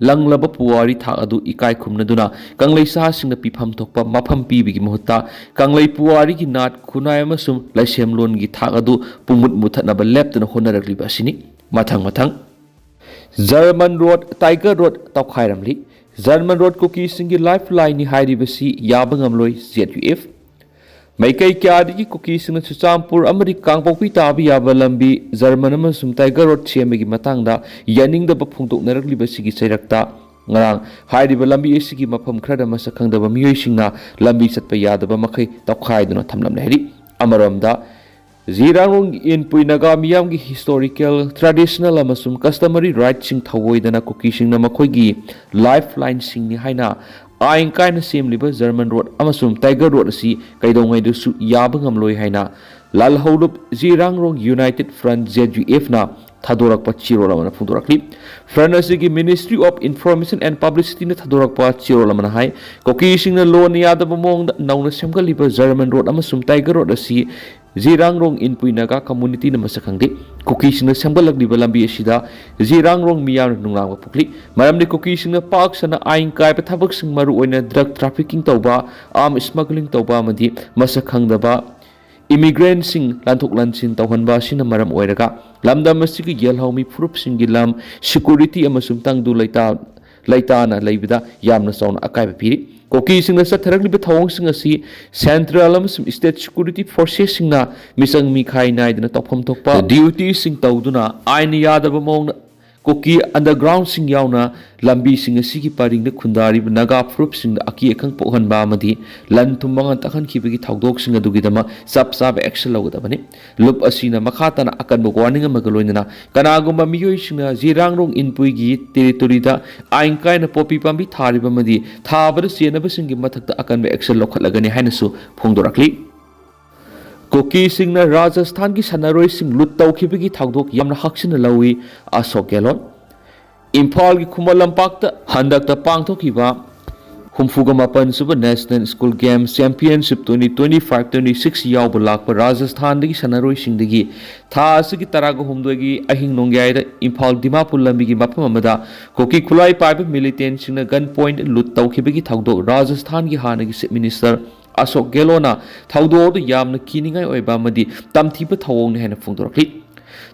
ꯂꯪꯂꯕ ꯄꯨꯋꯥꯔꯤ ꯊꯥꯛ ꯑꯗꯨ ꯏꯀꯥꯏ ꯈꯨꯝꯅꯗꯨꯅ ꯀꯪꯂꯩ ꯁꯥꯁꯤꯡꯅ ꯄꯤꯐꯝ ꯊꯣꯛꯄ ꯃꯐꯝ ꯄꯤꯕꯒꯤ ꯃꯍꯨꯠꯇ, ꯀꯪꯂꯩ ꯄꯨꯋꯥꯔꯤꯒꯤ ꯅꯥꯠ, ꯈꯨꯟꯅꯥꯏ ꯑꯃꯁꯨꯡ ꯂꯥꯏꯁꯦꯝꯂꯣꯟꯒꯤ ꯊꯥꯛ ꯑꯗꯨ ꯄꯨꯡꯃꯨꯠ ꯃꯨꯊꯠꯅꯕ ꯂꯦꯞꯇꯅ ꯍꯣꯠꯅꯔꯛꯂꯤꯕ ꯑꯁꯤꯅꯤ꯫ ꯃꯊꯪ ꯃꯊꯪ꯫ ꯖꯔꯃꯟ ꯔꯣꯗ, ꯇꯥꯏꯒꯔ ꯔꯣꯗ ꯇꯧꯈꯥꯏꯔꯝꯂꯤ꯫ ꯖꯔꯃꯟ ꯔꯣꯗ ꯀꯨꯀꯤꯁꯤꯡꯒꯤ ꯂꯥꯏꯐ ꯂꯥꯏꯟꯅꯤ ꯍꯥꯏꯔꯤꯕꯁꯤ ꯌꯥꯕ ꯉꯝꯂꯣꯏ, ꯖꯦꯠ ꯌꯨ ꯑꯦꯐ꯫ ꯃꯥꯏꯀꯩ ꯀꯌꯥꯗꯒꯤ ꯀꯨꯀꯤꯁꯤꯡꯅ ꯆꯨꯔꯆꯥꯟꯄꯨꯔ ꯑꯃꯗꯤ ꯀꯥꯡꯄꯣꯛꯄꯤ ꯇꯥꯕ ꯌꯥꯕ ꯂꯝꯕꯤ ꯖꯔꯃꯟ ꯑꯃꯁꯨꯡ ꯇꯥꯏꯒꯔ ꯔꯣꯗ ꯁꯦꯝꯕꯒꯤ ꯃꯇꯥꯡꯗ ꯌꯥꯅꯤꯡꯗꯕ ꯐꯣꯡꯗꯣꯛꯅꯔꯛꯂꯤꯕꯁꯤꯒꯤ ꯆꯩꯔꯛꯇ, ꯉꯔꯥꯡ ꯍꯥꯏꯔꯤꯕ ꯂꯝꯕꯤ ꯑꯁꯤꯒꯤ ꯃꯐꯝ ꯈꯔꯗ ꯃꯁꯛ ꯈꯪꯗꯕ ꯃꯤꯑꯣꯏꯁꯤꯡꯅ ꯂꯝꯕꯤ ꯆꯠꯄ ꯌꯥꯗꯕ ꯃꯈꯩ ꯇꯧꯈꯥꯏꯗꯨꯅ ꯊꯝꯂꯝꯂꯦ ꯍꯥꯏꯔꯤ꯫ ꯑꯃꯔꯣꯝꯗ, ꯖꯤꯔꯥꯡꯔꯣꯡ ꯏꯟꯄꯨꯏ ꯅꯥꯒꯥ ꯃꯤꯌꯥꯝꯒꯤ ꯍꯤꯁꯇꯣꯔꯤꯀꯦꯜ, ꯇ꯭ꯔꯦꯗꯤꯁꯅꯦꯜ ꯑꯃꯁꯨꯡ ꯀꯁꯇꯃꯔꯤ ꯔꯥꯏꯠꯁꯤꯡ ꯊꯧꯑꯣꯏꯗꯅ ꯀꯨꯀꯤꯁꯤꯡꯅ ꯃꯈꯣꯏꯒꯤ ꯂꯥꯏꯐ ꯂꯥꯏꯟꯁꯤꯡꯅꯤ ꯍꯥꯏꯅ ꯑꯥꯏꯟ ꯀꯥꯏꯅ ꯁꯦꯝꯂꯤꯕ ꯖꯔꯃꯟ ꯔꯣꯗ ꯑꯃꯁꯨꯡ ꯇꯥꯏꯒꯔ ꯔꯣꯗ ꯑꯁꯤ ꯀꯩꯗꯧꯉꯩꯗꯁꯨ ꯌꯥꯕ ꯉꯝꯂꯣꯏ ꯍꯥꯏꯅ ꯂꯥꯜꯍꯧꯂꯨꯞ ꯖꯤꯔꯥꯡꯔꯣꯡ ꯌꯨꯅꯥꯏꯇꯦꯗ ꯐ꯭ꯔꯟꯠ, ꯖꯦ ꯌꯨ ꯑꯦꯐꯅ ꯊꯥꯗꯣꯔꯛꯄ ꯆꯦꯔꯣꯜ ꯑꯃꯅ ꯐꯣꯡꯗꯣꯔꯛꯂꯤ꯫ ꯐ꯭ꯔꯟꯠ ꯑꯁꯤꯒꯤ Ministry of Information and Publicityꯅ ꯊꯥꯗꯣꯔꯛꯄ ꯆꯦꯔꯣꯜ ꯑꯃꯅ ꯍꯥꯏ, ꯀꯨꯀꯤꯁꯤꯡꯅ ꯂꯣꯟꯅ ꯌꯥꯗꯕ ꯃꯑꯣꯡꯗ ꯅꯧꯅ ꯁꯦꯝꯒꯠꯂꯤꯕ ꯖꯔꯃꯟ ꯔꯣꯗ ꯑꯃꯁꯨꯡ ꯇꯥꯏꯒꯔ ꯔꯣꯗ ꯑꯁꯤ ꯖꯤꯔꯥꯡꯔꯣꯡ ꯏꯟꯄꯨꯏ ꯅꯥꯒꯥ ꯀꯝꯃꯨꯅꯤꯇꯤꯅ ꯃꯁꯛ ꯈꯪꯗꯦ꯫ ꯀꯨꯀꯤꯁꯤꯡꯅ ꯁꯦꯝꯒꯠꯂꯛꯂꯤꯕ ꯂꯝꯕꯤ ꯑꯁꯤꯗ ꯖꯤꯔꯥꯡꯔꯣꯡ ꯃꯤꯌꯥꯝꯅ ꯅꯨꯡꯅꯥꯡꯕ ꯄꯣꯛꯂꯤ꯫ ꯃꯔꯝꯗꯤ ꯀꯨꯀꯤꯁꯤꯡꯅ ꯄꯥꯛ ꯁꯟꯅ ꯑꯥꯏꯟ ꯀꯥꯏꯕ ꯊꯕꯛꯁꯤꯡ, ꯃꯔꯨꯑꯣꯏꯅ ꯗ꯭ꯔꯒ ꯇ꯭ꯔꯥꯐꯤꯀꯤꯡ ꯇꯧꯕ, ꯑꯥꯔꯝ ꯁ꯭ꯃꯒ꯭ꯂꯤꯡ ꯇꯧꯕ ꯑꯃꯗꯤ ꯃꯁꯛ ꯈꯪꯗꯕ ꯏꯃꯤꯒ꯭ꯔꯦꯟꯠꯁꯤꯡ ꯂꯥꯟꯊꯣꯛ ꯂꯥꯟꯁꯤꯟ ꯇꯧꯍꯟꯕ ꯑꯁꯤꯅ ꯃꯔꯝ ꯑꯣꯏꯔꯒ ꯂꯝꯗꯝ ꯑꯁꯤꯒꯤ ꯌꯦꯜꯍꯧꯃꯤ ꯐꯨꯔꯨꯞꯁꯤꯡꯒꯤ ꯂꯝ, ꯁꯦꯀ꯭ꯌꯨꯔꯤꯇꯤ ꯑꯃꯁꯨꯡ ꯇꯪꯗꯨ ꯂꯩꯇꯥ-, ꯂꯩꯇꯥꯅ ꯂꯩꯕꯗ ꯌꯥꯝꯅ ꯆꯥꯎꯅ ꯑꯀꯥꯏꯕ ꯄꯤꯔꯤ꯫ ꯀꯨꯀꯤꯁꯤꯡꯅ ꯆꯠꯊꯔꯛꯂꯤꯕ ꯊꯧꯑꯣꯡꯁꯤꯡ ꯑꯁꯤ ꯁꯦꯟꯇ꯭ꯔꯦꯜ ꯑꯃꯁꯨꯡ ꯁ꯭ꯇꯦꯠ ꯁꯦꯀ꯭ꯌꯨꯔꯤꯇꯤ ꯐꯣꯔꯁꯦꯁꯁꯤꯡꯅ ꯃꯤꯆꯪ ꯃꯤꯈꯥꯏ ꯅꯥꯏꯗꯅ ꯇꯧꯐꯝ ꯊꯣꯛꯄ ꯗ꯭ꯌꯨꯇꯤꯁꯤꯡ ꯇꯧꯗꯨꯅ ꯑꯥꯏꯟꯅ ꯌꯥꯗꯕ ꯃꯑꯣꯡꯗ ꯀꯨꯀꯤ ꯑꯟꯗꯔꯒ꯭ꯔꯥꯎꯟꯁꯤꯡ ꯌꯥꯎꯅ ꯂꯝꯕꯤꯁꯤꯡ ꯑꯁꯤꯒꯤ ꯄꯔꯤꯡꯗ ꯈꯨꯟꯗꯥꯔꯤꯕ ꯅꯥꯒꯥ ꯐꯨꯔꯨꯞꯁꯤꯡꯗ ꯑꯀꯤ ꯑꯈꯪ ꯄꯣꯛꯍꯟꯕ ꯑꯃꯗꯤ ꯂꯟ ꯊꯨꯝ ꯃꯥꯡꯍꯟ ꯇꯥꯛꯍꯟꯈꯤꯕꯒꯤ ꯊꯧꯗꯣꯛꯁꯤꯡ ꯑꯗꯨꯒꯤꯗꯃꯛ ꯆꯞ ꯆꯥꯕ ꯑꯦꯛꯁꯟ ꯂꯧꯒꯗꯕꯅꯤ꯫ ꯂꯨꯞ ꯑꯁꯤꯅ ꯃꯈꯥ ꯇꯥꯅ ꯑꯀꯟꯕ ꯋꯥꯔꯅꯤꯡ ꯑꯃꯒ ꯂꯣꯏꯅꯅ ꯀꯅꯥꯒꯨꯝꯕ ꯃꯤꯑꯣꯏꯁꯤꯡꯅ ꯖꯤꯔꯥꯡꯔꯣꯡ ꯏꯟꯄꯨꯏꯒꯤ ꯇꯦꯔꯤꯇꯣꯔꯤꯗ ꯑꯥꯏꯟ ꯀꯥꯏꯅ ꯄꯣꯄꯤ ꯄꯥꯝꯕꯤ ꯊꯥꯔꯤꯕ ꯑꯃꯗꯤ ꯊꯥꯕꯗ ꯆꯦꯟꯅꯕꯁꯤꯡꯒꯤ ꯃꯊꯛꯇ ꯑꯀꯟꯕ ꯑꯦꯛꯁꯟ ꯂꯧꯈꯠꯂꯒꯅꯤ ꯍꯥꯏꯅꯁꯨ ꯐꯣꯡꯗꯣꯔꯛꯂꯤ꯫ ꯀꯨꯀꯤꯁꯤꯡꯅ ꯔꯥꯖꯁꯊꯥꯟꯒꯤ ꯁꯥꯟꯅꯔꯣꯏꯁꯤꯡ ꯂꯨꯠ ꯇꯧꯈꯤꯕꯒꯤ ꯊꯧꯗꯣꯛ ꯌꯥꯝꯅ ꯍꯛꯆꯤꯟꯅ ꯂꯧꯏ, ꯑꯁꯣꯛ ꯒꯦꯍꯂꯣꯠ꯫ ꯏꯝꯐꯥꯜꯒꯤ ꯈꯨꯃꯟ ꯂꯝꯄꯥꯛꯇ ꯍꯟꯗꯛꯇ ꯄꯥꯡꯊꯣꯛꯈꯤꯕ ꯍꯨꯝꯐꯨꯒ ꯃꯥꯄꯟ ꯁꯨꯕ National School Games Championship twenty twenty five twenty six ꯌꯥꯎꯕ ꯂꯥꯛꯄ ꯔꯥꯖꯁꯊꯥꯟꯗꯒꯤ ꯁꯥꯟꯅꯔꯣꯏꯁꯤꯡꯗꯒꯤ ꯊꯥ ꯑꯁꯤꯒꯤ ꯇꯔꯥꯒ ꯍꯨꯝꯗꯣꯏꯒꯤ ꯑꯍꯤꯡ ꯅꯣꯡꯌꯥꯏꯗ ꯏꯝꯐꯥꯜ ꯗꯤꯃꯥꯄꯨꯔ ꯂꯝꯕꯤꯒꯤ ꯃꯐꯝ ꯑꯃꯗ ꯀꯨꯀꯤ ꯈꯨꯠꯂꯥꯏ ꯄꯥꯏꯕ ꯃꯤꯂꯤꯇꯦꯟꯁꯤꯡꯅ ꯒꯟ ꯄꯣꯏꯟꯠ ꯂꯨꯠ ꯇꯧꯈꯤꯕꯒꯤ ꯊꯧꯗꯣꯛ ꯔꯥꯖꯁꯊꯥꯟꯒꯤ ꯍꯥꯟꯅꯒꯤ ꯆꯤꯐ ꯃꯤꯅꯤꯁꯇꯔ ꯑꯁꯣꯛ ꯒꯦꯍꯂꯣꯠꯅ ꯊꯧꯗꯣꯛ ꯑꯗꯨ ꯌꯥꯝꯅ ꯀꯤꯅꯤꯡꯉꯥꯏ ꯑꯣꯏꯕ ꯑꯃꯗꯤ ꯇꯝꯊꯤꯕ ꯊꯧꯑꯣꯡꯅꯤ ꯍꯥꯏꯅ ꯐꯣꯡꯗꯣꯔꯛꯂꯤ꯫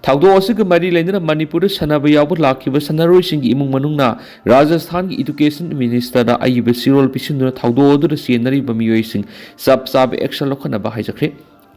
ꯊꯧꯗꯣꯛ ꯑꯁꯤꯒ ꯃꯔꯤ ꯂꯩꯅꯅ ꯃꯅꯤꯄꯨꯔꯗ ꯁꯥꯟꯅꯕ ꯌꯥꯎꯕ ꯂꯥꯛꯈꯤꯕ ꯁꯥꯟꯅꯔꯣꯏꯁꯤꯡꯒꯤ ꯏꯃꯨꯡ ꯃꯅꯨꯡꯅ ꯔꯥꯖꯁꯊꯥꯟꯒꯤ ꯏꯗꯨꯀꯦꯁꯟ ꯃꯤꯅꯤꯁꯇꯔꯗ ꯑꯏꯕ ꯆꯦꯔꯣꯜ ꯄꯤꯁꯤꯟꯗꯨꯅ ꯊꯧꯗꯣꯛ ꯑꯗꯨꯗ ꯆꯦꯟꯅꯔꯤꯕ ꯃꯤꯑꯣꯏꯁꯤꯡ ꯆꯞ ꯆꯥꯕ ꯑꯦꯛꯁꯟ ꯂꯧꯈꯠꯅꯕ ꯍꯥꯏꯖꯈ꯭ꯔꯦ꯫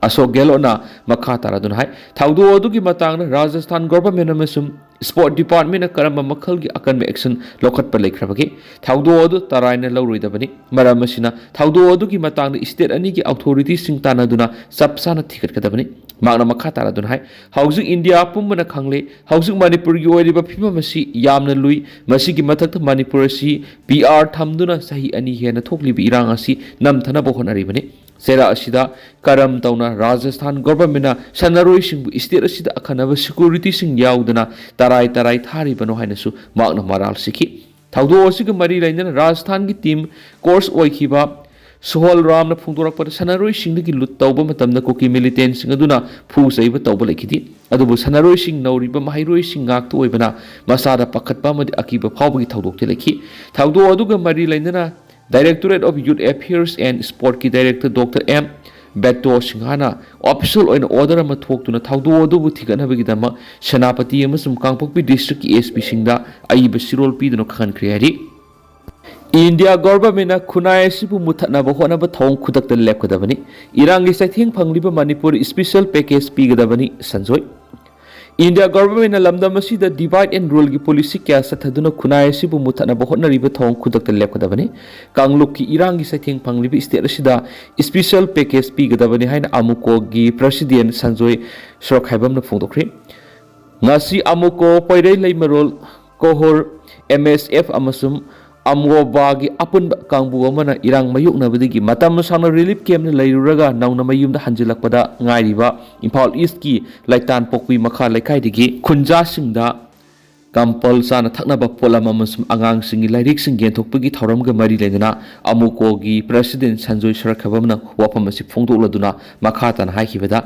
ꯑꯁꯣꯛ ꯒꯦꯍꯂꯣꯠꯅ ꯃꯈꯥ ꯇꯥꯔꯗꯨꯅ ꯍꯥꯏ, ꯊꯧꯗꯣꯛ ꯑꯗꯨꯒꯤ ꯃꯇꯥꯡꯗ ꯔꯥꯖꯁꯊꯥꯟ ꯒꯣꯚꯔꯟꯃꯦꯟꯠ ꯑꯃꯁꯨꯡ ꯁ꯭ꯄꯣꯔꯠ ꯗꯤꯄꯥꯔꯠꯃꯦꯟꯠꯅ ꯀꯔꯝꯕ ꯃꯈꯜꯒꯤ ꯑꯀꯟꯕ ꯑꯦꯛꯁꯟ ꯂꯧꯈꯠꯄ ꯂꯩꯈ꯭ꯔꯕꯒꯦ? ꯊꯧꯗꯣꯛ ꯑꯗꯨ ꯇꯔꯥꯏꯅ ꯂꯧꯔꯣꯏꯗꯕꯅꯤ꯫ ꯃꯔꯝ ꯑꯁꯤꯅ ꯊꯧꯗꯣꯛ ꯑꯗꯨꯒꯤ ꯃꯇꯥꯡꯗ ꯁ꯭ꯇꯦꯠ ꯑꯅꯤꯒꯤ ꯑꯣꯊꯣꯔꯤꯇꯤꯁꯤꯡ ꯇꯥꯟꯅꯗꯨꯅ ꯆꯞ ꯆꯥꯅ ꯊꯤꯒꯠꯀꯗꯕꯅꯤ꯫ ꯃꯍꯥꯛꯅ ꯃꯈꯥ ꯇꯥꯔꯗꯨꯅ ꯍꯥꯏ, ꯍꯧꯖꯤꯛ ꯏꯟꯗꯤꯌꯥ ꯄꯨꯝꯕꯅ ꯈꯪꯂꯦ, ꯍꯧꯖꯤꯛ ꯃꯅꯤꯄꯨꯔꯒꯤ ꯑꯣꯏꯔꯤꯕ ꯐꯤꯕꯝ ꯑꯁꯤ ꯌꯥꯝꯅ ꯂꯨꯏ꯫ ꯃꯁꯤꯒꯤ ꯃꯊꯛꯇ ꯃꯅꯤꯄꯨꯔ ꯑꯁꯤ ꯄꯤ ꯑꯥꯔ ꯊꯝꯗꯨꯅ ꯆꯍꯤ ꯑꯅꯤ ꯍꯦꯟꯅ ꯊꯣꯛꯂꯤꯕ ꯏꯔꯥꯡ ꯑꯁꯤ ꯅꯝꯊꯅꯕ ꯍꯣꯠꯅꯔꯤꯕꯅꯤ꯫ ꯆꯩꯔꯥꯛ ꯑꯁꯤꯗ ꯀꯔꯝ ꯇꯧꯅ ꯔꯥꯖꯁꯊꯥꯟ ꯒꯣꯚꯔꯟꯃꯦꯟꯅ ꯁꯥꯟꯅꯔꯣꯏꯁꯤꯡꯕꯨ ꯁ꯭ꯇꯦꯠ ꯑꯁꯤꯗ ꯑꯈꯟꯅꯕ ꯁꯦꯀ꯭ꯌꯨꯔꯤꯇꯤꯁꯤꯡ ꯌꯥꯎꯗꯅ ꯇꯔꯥꯏ ꯇꯔꯥꯏ ꯊꯥꯔꯤꯕꯅꯣ ꯍꯥꯏꯅꯁꯨ ꯃꯍꯥꯛꯅ ꯃꯔꯥꯜ ꯁꯤꯈꯤ꯫ ꯊꯧꯗꯣꯛ ꯑꯁꯤꯒ ꯃꯔꯤ ꯂꯩꯅꯅ ꯔꯥꯖꯁꯊꯥꯟꯒꯤ ꯇꯤꯝ ꯀꯣꯆ ꯑꯣꯏꯈꯤꯕ ꯁꯣꯍꯜ ꯔꯥꯝꯅ ꯐꯣꯡꯗꯣꯔꯛꯄꯗ, ꯁꯥꯟꯅꯔꯣꯏꯁꯤꯡꯗꯒꯤ ꯂꯨꯠ ꯇꯧꯕ ꯃꯇꯝꯗ ꯀꯨꯀꯤ ꯃꯤꯂꯤꯇꯦꯟꯁꯤꯡ ꯑꯗꯨꯅ ꯐꯨ ꯆꯩꯕ ꯇꯧꯕ ꯂꯩꯈꯤꯗꯦ꯫ ꯑꯗꯨꯕꯨ ꯁꯥꯟꯅꯔꯣꯏꯁꯤꯡ ꯅꯧꯔꯤꯕ ꯃꯍꯩꯔꯣꯏꯁꯤꯡ ꯉꯥꯛꯇ ꯑꯣꯏꯕꯅ ꯃꯁꯥꯗ ꯄꯥꯈꯠꯄ ꯑꯃꯗꯤ ꯑꯀꯤꯕ ꯐꯥꯎꯕꯒꯤ ꯊꯧꯗꯣꯛꯇꯤ ꯂꯩꯈꯤ꯫ ꯊꯧꯗꯣꯛ ꯑꯗꯨꯒ ꯃꯔꯤ ꯂꯩꯅꯅ Directorate of Youth Affairs and Sportꯀꯤ director Doctor M ꯕꯦꯇꯣ ꯁꯤꯡꯍꯥꯅ ꯑꯣꯐꯤꯁꯤꯌꯦꯜ ꯑꯣꯏꯅ ꯑꯣꯔꯗꯔ ꯑꯃ ꯊꯣꯛꯇꯨꯅ ꯊꯧꯗꯣꯛ ꯑꯗꯨꯕꯨ ꯊꯤꯒꯠꯅꯕꯒꯤꯗꯃꯛ ꯁꯦꯅꯥꯄꯇꯤ ꯑꯃꯁꯨꯡ ꯀꯥꯡꯄꯣꯛꯄꯤ ꯗꯤꯁꯇ꯭ꯔꯤꯛꯀꯤ ꯑꯦꯁ ꯄꯤꯁꯤꯡꯗ ꯑꯏꯕ ꯆꯦꯔꯣꯜ ꯄꯤꯗꯨꯅ ꯈꯪꯍꯟꯈ꯭ꯔꯦ ꯍꯥꯏꯔꯤ꯫ ꯏꯟꯗꯤꯌꯥ ꯒꯣꯚꯔꯟꯃꯦꯟꯅ ꯈꯨꯟꯅꯥꯏ ꯑꯁꯤꯕꯨ ꯃꯨꯠꯊꯠꯅꯕ ꯍꯣꯠꯅꯕ ꯊꯧꯑꯣꯡ ꯈꯨꯗꯛꯇ ꯂꯦꯞꯀꯗꯕꯅꯤ꯫ ꯏꯔꯥꯡꯒꯤ ꯆꯩꯊꯦꯡ ꯐꯪꯂꯤꯕ ꯃꯅꯤꯄꯨꯔ ꯏꯁꯄꯤꯁꯦꯜ ꯄꯦꯀꯦꯖ ꯄꯤꯒꯗꯕꯅꯤ, ꯁꯟꯖꯣꯏ꯫ ꯏꯟꯗꯤꯌꯥ ꯒꯣꯚꯔꯟꯃꯦꯟꯅ ꯂꯝꯗꯝ ꯑꯁꯤꯗ divide and ruleꯒꯤ ꯄꯣꯂꯤꯁꯤ ꯀꯌꯥ ꯆꯠꯊꯗꯨꯅ ꯈꯨꯟꯅꯥꯏ ꯑꯁꯤꯕꯨ ꯃꯨꯠꯊꯠꯅꯕ ꯍꯣꯠꯅꯔꯤꯕ ꯊꯧꯑꯣꯡ ꯈꯨꯗꯛꯇ ꯂꯦꯞꯀꯗꯕꯅꯤ꯫ ꯀꯥꯡꯂꯨꯞꯀꯤ ꯏꯔꯥꯡꯒꯤ ꯆꯩꯊꯦꯡ ꯐꯪꯂꯤꯕ ꯁ꯭ꯇꯦꯠ ꯑꯁꯤꯗ ꯏꯁꯄꯤꯁꯦꯜ ꯄꯦꯀꯦꯖ ꯄꯤꯒꯗꯕꯅꯤ ꯍꯥꯏꯅ ꯑꯃꯨꯀꯣꯒꯤ ꯄ꯭ꯔꯁꯤꯗꯦꯟ ꯁꯟꯖꯣꯏ ꯁꯣꯔꯣꯛꯈꯥꯏꯕꯝꯅ ꯐꯣꯡꯗꯣꯛꯈ꯭ꯔꯦ꯫ ꯉꯁꯤ ꯑꯃꯨꯀꯣ, ꯄꯣꯏꯔꯩ, ꯂꯩꯃꯔꯣꯜ, ꯀꯣꯍꯣꯔ, ꯑꯦꯝ ꯑꯦꯁ ꯑꯦꯐ ꯑꯃꯁꯨꯡ ꯑꯝꯒꯣꯕꯥꯒꯤ ꯑꯄꯨꯟꯕ ꯀꯥꯡꯕꯨ ꯑꯃꯅ ꯏꯔꯥꯡ ꯃꯥꯌꯣꯛꯅꯕꯗꯒꯤ ꯃꯇꯝ ꯁꯥꯡꯅ ꯔꯤꯂꯤꯐ ꯀꯦꯝꯞꯇ ꯂꯩꯔꯨꯔꯒ ꯅꯧꯅ ꯃꯌꯨꯝꯗ ꯍꯟꯖꯤꯜꯂꯛꯄꯗ ꯉꯥꯏꯔꯤꯕ ꯏꯝꯐꯥꯜ ꯏꯁꯀꯤ ꯂꯩꯇꯥꯟ ꯄꯣꯛꯄꯤ ꯃꯈꯥ ꯂꯩꯀꯥꯏꯗꯒꯤ ꯈꯨꯟꯖꯥꯁꯤꯡꯗ ꯀꯝꯄꯜ ꯆꯥꯅ ꯊꯛꯅꯕ ꯄꯣꯠꯂꯝ ꯑꯃꯁꯨꯡ ꯑꯉꯥꯡꯁꯤꯡꯒꯤ ꯂꯥꯏꯔꯤꯛꯁꯤꯡ ꯌꯦꯟꯊꯣꯛꯄꯒꯤ ꯊꯧꯔꯝꯒ ꯃꯔꯤ ꯂꯩꯅꯅ ꯑꯃꯨꯀꯣꯒꯤ ꯄ꯭ꯔꯁꯤꯗꯦꯟ ꯁꯟꯖꯣꯏ ꯁꯣꯔꯣꯛꯈꯥꯏꯕꯝꯅ ꯋꯥꯐꯝ ꯑꯁꯤ ꯐꯣꯡꯗꯣꯛꯂꯗꯨꯅ ꯃꯈꯥ ꯇꯥꯅ ꯍꯥꯏꯈꯤꯕꯗ,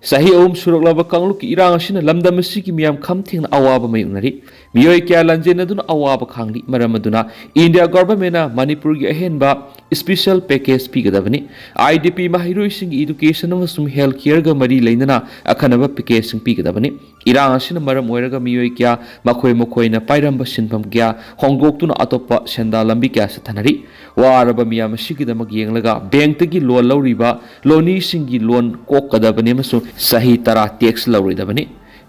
ꯆꯍꯤ ꯑꯍꯨꯝ ꯁꯨꯔꯛꯂꯕ ꯀꯥꯡꯂꯨꯞꯀꯤ ꯏꯔꯥꯡ ꯑꯁꯤꯅ ꯂꯝꯗꯝ ꯑꯁꯤꯒꯤ ꯃꯤꯌꯥꯝ ꯈꯝ ꯊꯦꯡꯅ ꯑꯋꯥꯕ ꯃꯥꯌꯣꯛꯅꯔꯤ꯫ ꯃꯤꯑꯣꯏ ꯀꯌꯥ ꯂꯥꯟꯖꯦꯟꯅꯗꯨꯅ ꯑꯋꯥꯕ ꯈꯥꯡꯂꯤ꯫ ꯃꯔꯝ ꯑꯗꯨꯅ ꯏꯟꯗꯤꯌꯥ ꯒꯣꯚꯔꯟꯃꯦꯟꯅ ꯃꯅꯤꯄꯨꯔꯒꯤ ꯑꯍꯦꯟꯕ ꯏꯁꯄꯤꯁꯦꯜ ꯄꯦꯀꯦꯖ ꯄꯤꯒꯗꯕꯅꯤ꯫ ꯑꯥꯏ ꯗꯤ ꯄꯤ ꯃꯍꯩꯔꯣꯏꯁꯤꯡꯒꯤ ꯏꯗꯨꯀꯦꯁꯟ ꯑꯃꯁꯨꯡ ꯍꯦꯜꯊ ꯀꯦꯌꯔꯒ ꯃꯔꯤ ꯂꯩꯅꯅ ꯑꯈꯟꯅꯕ ꯄꯦꯀꯦꯖꯁꯤꯡ ꯄꯤꯒꯗꯕꯅꯤ꯫ ꯏꯔꯥꯡ ꯑꯁꯤꯅ ꯃꯔꯝ ꯑꯣꯏꯔꯒ ꯃꯤꯑꯣꯏ ꯀꯌꯥ ꯃꯈꯣꯏ ꯃꯈꯣꯏꯅ ꯄꯥꯏꯔꯝꯕ ꯁꯤꯟꯐꯝ ꯀꯌꯥ ꯍꯣꯡꯗꯣꯛꯇꯨꯅ ꯑꯇꯣꯞꯄ ꯁꯦꯟꯗꯥꯟ ꯂꯝꯕꯤ ꯀꯌꯥ ꯆꯠꯊꯅꯔꯤ꯫ ꯋꯥꯔꯕ ꯃꯤꯌꯥꯝ ꯑꯁꯤꯒꯤꯗꯃꯛ ꯌꯦꯡꯂꯒ ꯕꯦꯡꯛꯇꯒꯤ ꯂꯣꯟ ꯂꯧꯔꯤꯕ ꯂꯣꯅꯤꯁꯤꯡꯒꯤ ꯂꯣꯟ ꯀꯣꯛꯀꯗꯕꯅꯤ ꯑꯃꯁꯨꯡ ꯆꯍꯤ ꯇꯔꯥ ꯇꯦꯛꯁ ꯂꯧꯔꯣꯏꯗꯕꯅꯤ꯫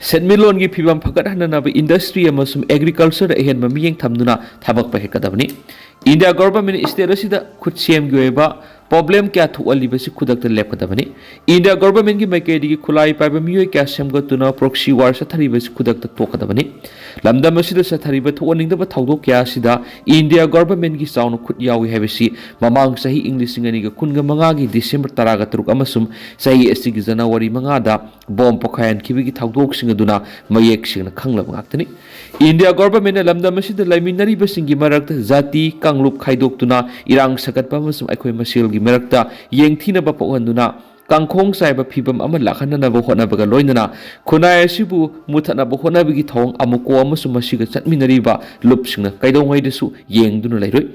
ꯁꯦꯟꯃꯤꯠꯂꯣꯟꯒꯤ ꯐꯤꯕꯝ ꯐꯒꯠꯍꯟꯅꯅꯕ ꯏꯟꯗꯁꯇ꯭ꯔꯤ ꯑꯃꯁꯨꯡ ꯑꯦꯒ꯭ꯔꯤꯀꯜꯆꯔꯗ ꯑꯍꯦꯟꯕ ꯃꯤꯠꯌꯦꯡ ꯊꯝꯗꯨꯅ ꯊꯕꯛ ꯄꯥꯏꯈꯠꯀꯗꯕꯅꯤ꯫ ꯏꯟꯗꯤꯌꯥ ꯒꯣꯚꯔꯟꯃꯦꯟꯠ ꯁ꯭ꯇꯦꯠ ꯑꯁꯤꯗ ꯈꯨꯠꯁꯦꯝꯒꯤ ꯑꯣꯏꯕ ꯄ꯭ꯔꯣꯕ꯭ꯂꯦꯝ ꯀꯌꯥ ꯊꯣꯛꯍꯜꯂꯤꯕꯁꯤ ꯈꯨꯗꯛꯇ ꯂꯦꯞꯀꯗꯕꯅꯤ꯫ ꯏꯟꯗꯤꯌꯥ ꯒꯣꯚꯔꯟꯃꯦꯟꯠꯀꯤ ꯃꯥꯏꯀꯩꯗꯒꯤ ꯈꯨꯠꯂꯥꯏ ꯄꯥꯏꯕ ꯃꯤꯑꯣꯏ ꯀꯌꯥ ꯁꯦꯝꯒꯠꯇꯨꯅ ꯄ꯭ꯔꯣꯛꯁꯤ ꯋꯥꯔ ꯆꯠꯊꯔꯤꯕꯁꯤ ꯈꯨꯗꯛꯇ ꯇꯣꯛꯀꯗꯕꯅꯤ꯫ ꯂꯝꯗꯝ ꯑꯁꯤꯗ ꯆꯠꯊꯔꯤꯕ ꯊꯣꯛꯍꯟꯅꯤꯡꯗꯕ ꯊꯧꯗꯣꯛ ꯀꯌꯥ ꯑꯁꯤꯗ ꯏꯟꯗꯤꯌꯥ ꯒꯣꯚꯔꯟꯃꯦꯟꯠꯀꯤ ꯆꯥꯎꯅ ꯈꯨꯠ ꯌꯥꯎꯏ ꯍꯥꯏꯕꯁꯤ ꯃꯃꯥꯡ ꯆꯍꯤ ꯏꯪ ꯂꯤꯁꯤꯡ ꯑꯅꯤꯒ ꯀꯨꯟꯒ ꯃꯉꯥꯒꯤ ꯗꯤꯁꯦꯝꯕꯔ ꯇꯔꯥꯒ ꯇꯔꯨꯛ ꯑꯃꯁꯨꯡ ꯆꯍꯤ ꯑꯁꯤꯒꯤ ꯖꯅꯋꯥꯔꯤ ꯃꯉꯥꯗ ꯕꯣꯝ ꯄꯣꯈꯥꯏꯍꯟꯈꯤꯕꯒꯤ ꯊꯧꯗꯣꯛꯁꯤꯡ ꯑꯗꯨꯅ ꯃꯌꯦꯛ ꯁꯦꯡꯅ ꯈꯪꯂꯕ ꯉꯥꯛꯇꯅꯤ꯫ ꯏꯟꯗꯤꯌꯥ ꯒꯣꯚꯔꯟꯃꯦꯟꯠꯅ ꯂꯝꯗꯝ ꯑꯁꯤꯗ ꯂꯩꯃꯤꯟꯅꯔꯤꯕꯁꯤꯡꯒꯤ ꯃꯔꯛꯇ ꯖꯥꯇꯤ ꯀꯥꯡꯂꯨꯞ ꯈꯥꯏꯗꯣꯛꯇꯨꯅ ꯏꯔꯥꯡ ꯁꯥꯒꯠꯄ ꯑꯃꯁꯨꯡ ꯑꯩꯈꯣꯏ ꯃꯁꯦꯜꯒꯤ ꯃꯔꯛꯇ ꯌꯦꯡꯊꯤꯅꯕ ꯄꯣꯛꯍꯟꯗꯨꯅ ꯀꯥꯡꯈꯣꯡ ꯆꯥꯏꯕ ꯐꯤꯚꯝ ꯑꯃ ꯂꯥꯛꯍꯟꯅꯅꯕ ꯍꯣꯠꯅꯕꯒ ꯂꯣꯏꯅꯅ ꯈꯨꯟꯅꯥꯏ ꯑꯁꯤꯕꯨ ꯃꯨꯊꯠꯅꯕ ꯍꯣꯠꯅꯕꯒꯤ ꯊꯧꯑꯣꯡ ꯑꯃꯨꯛꯀꯣ ꯑꯃꯁꯨꯡ ꯃꯁꯤꯒ ꯆꯠꯃꯤꯟꯅꯔꯤꯕ ꯂꯨꯞꯁꯤꯡꯅ ꯀꯩꯗꯧꯉꯩꯗꯁꯨ ꯌꯦꯡꯗꯨꯅ ꯂꯩꯔꯣꯏ꯫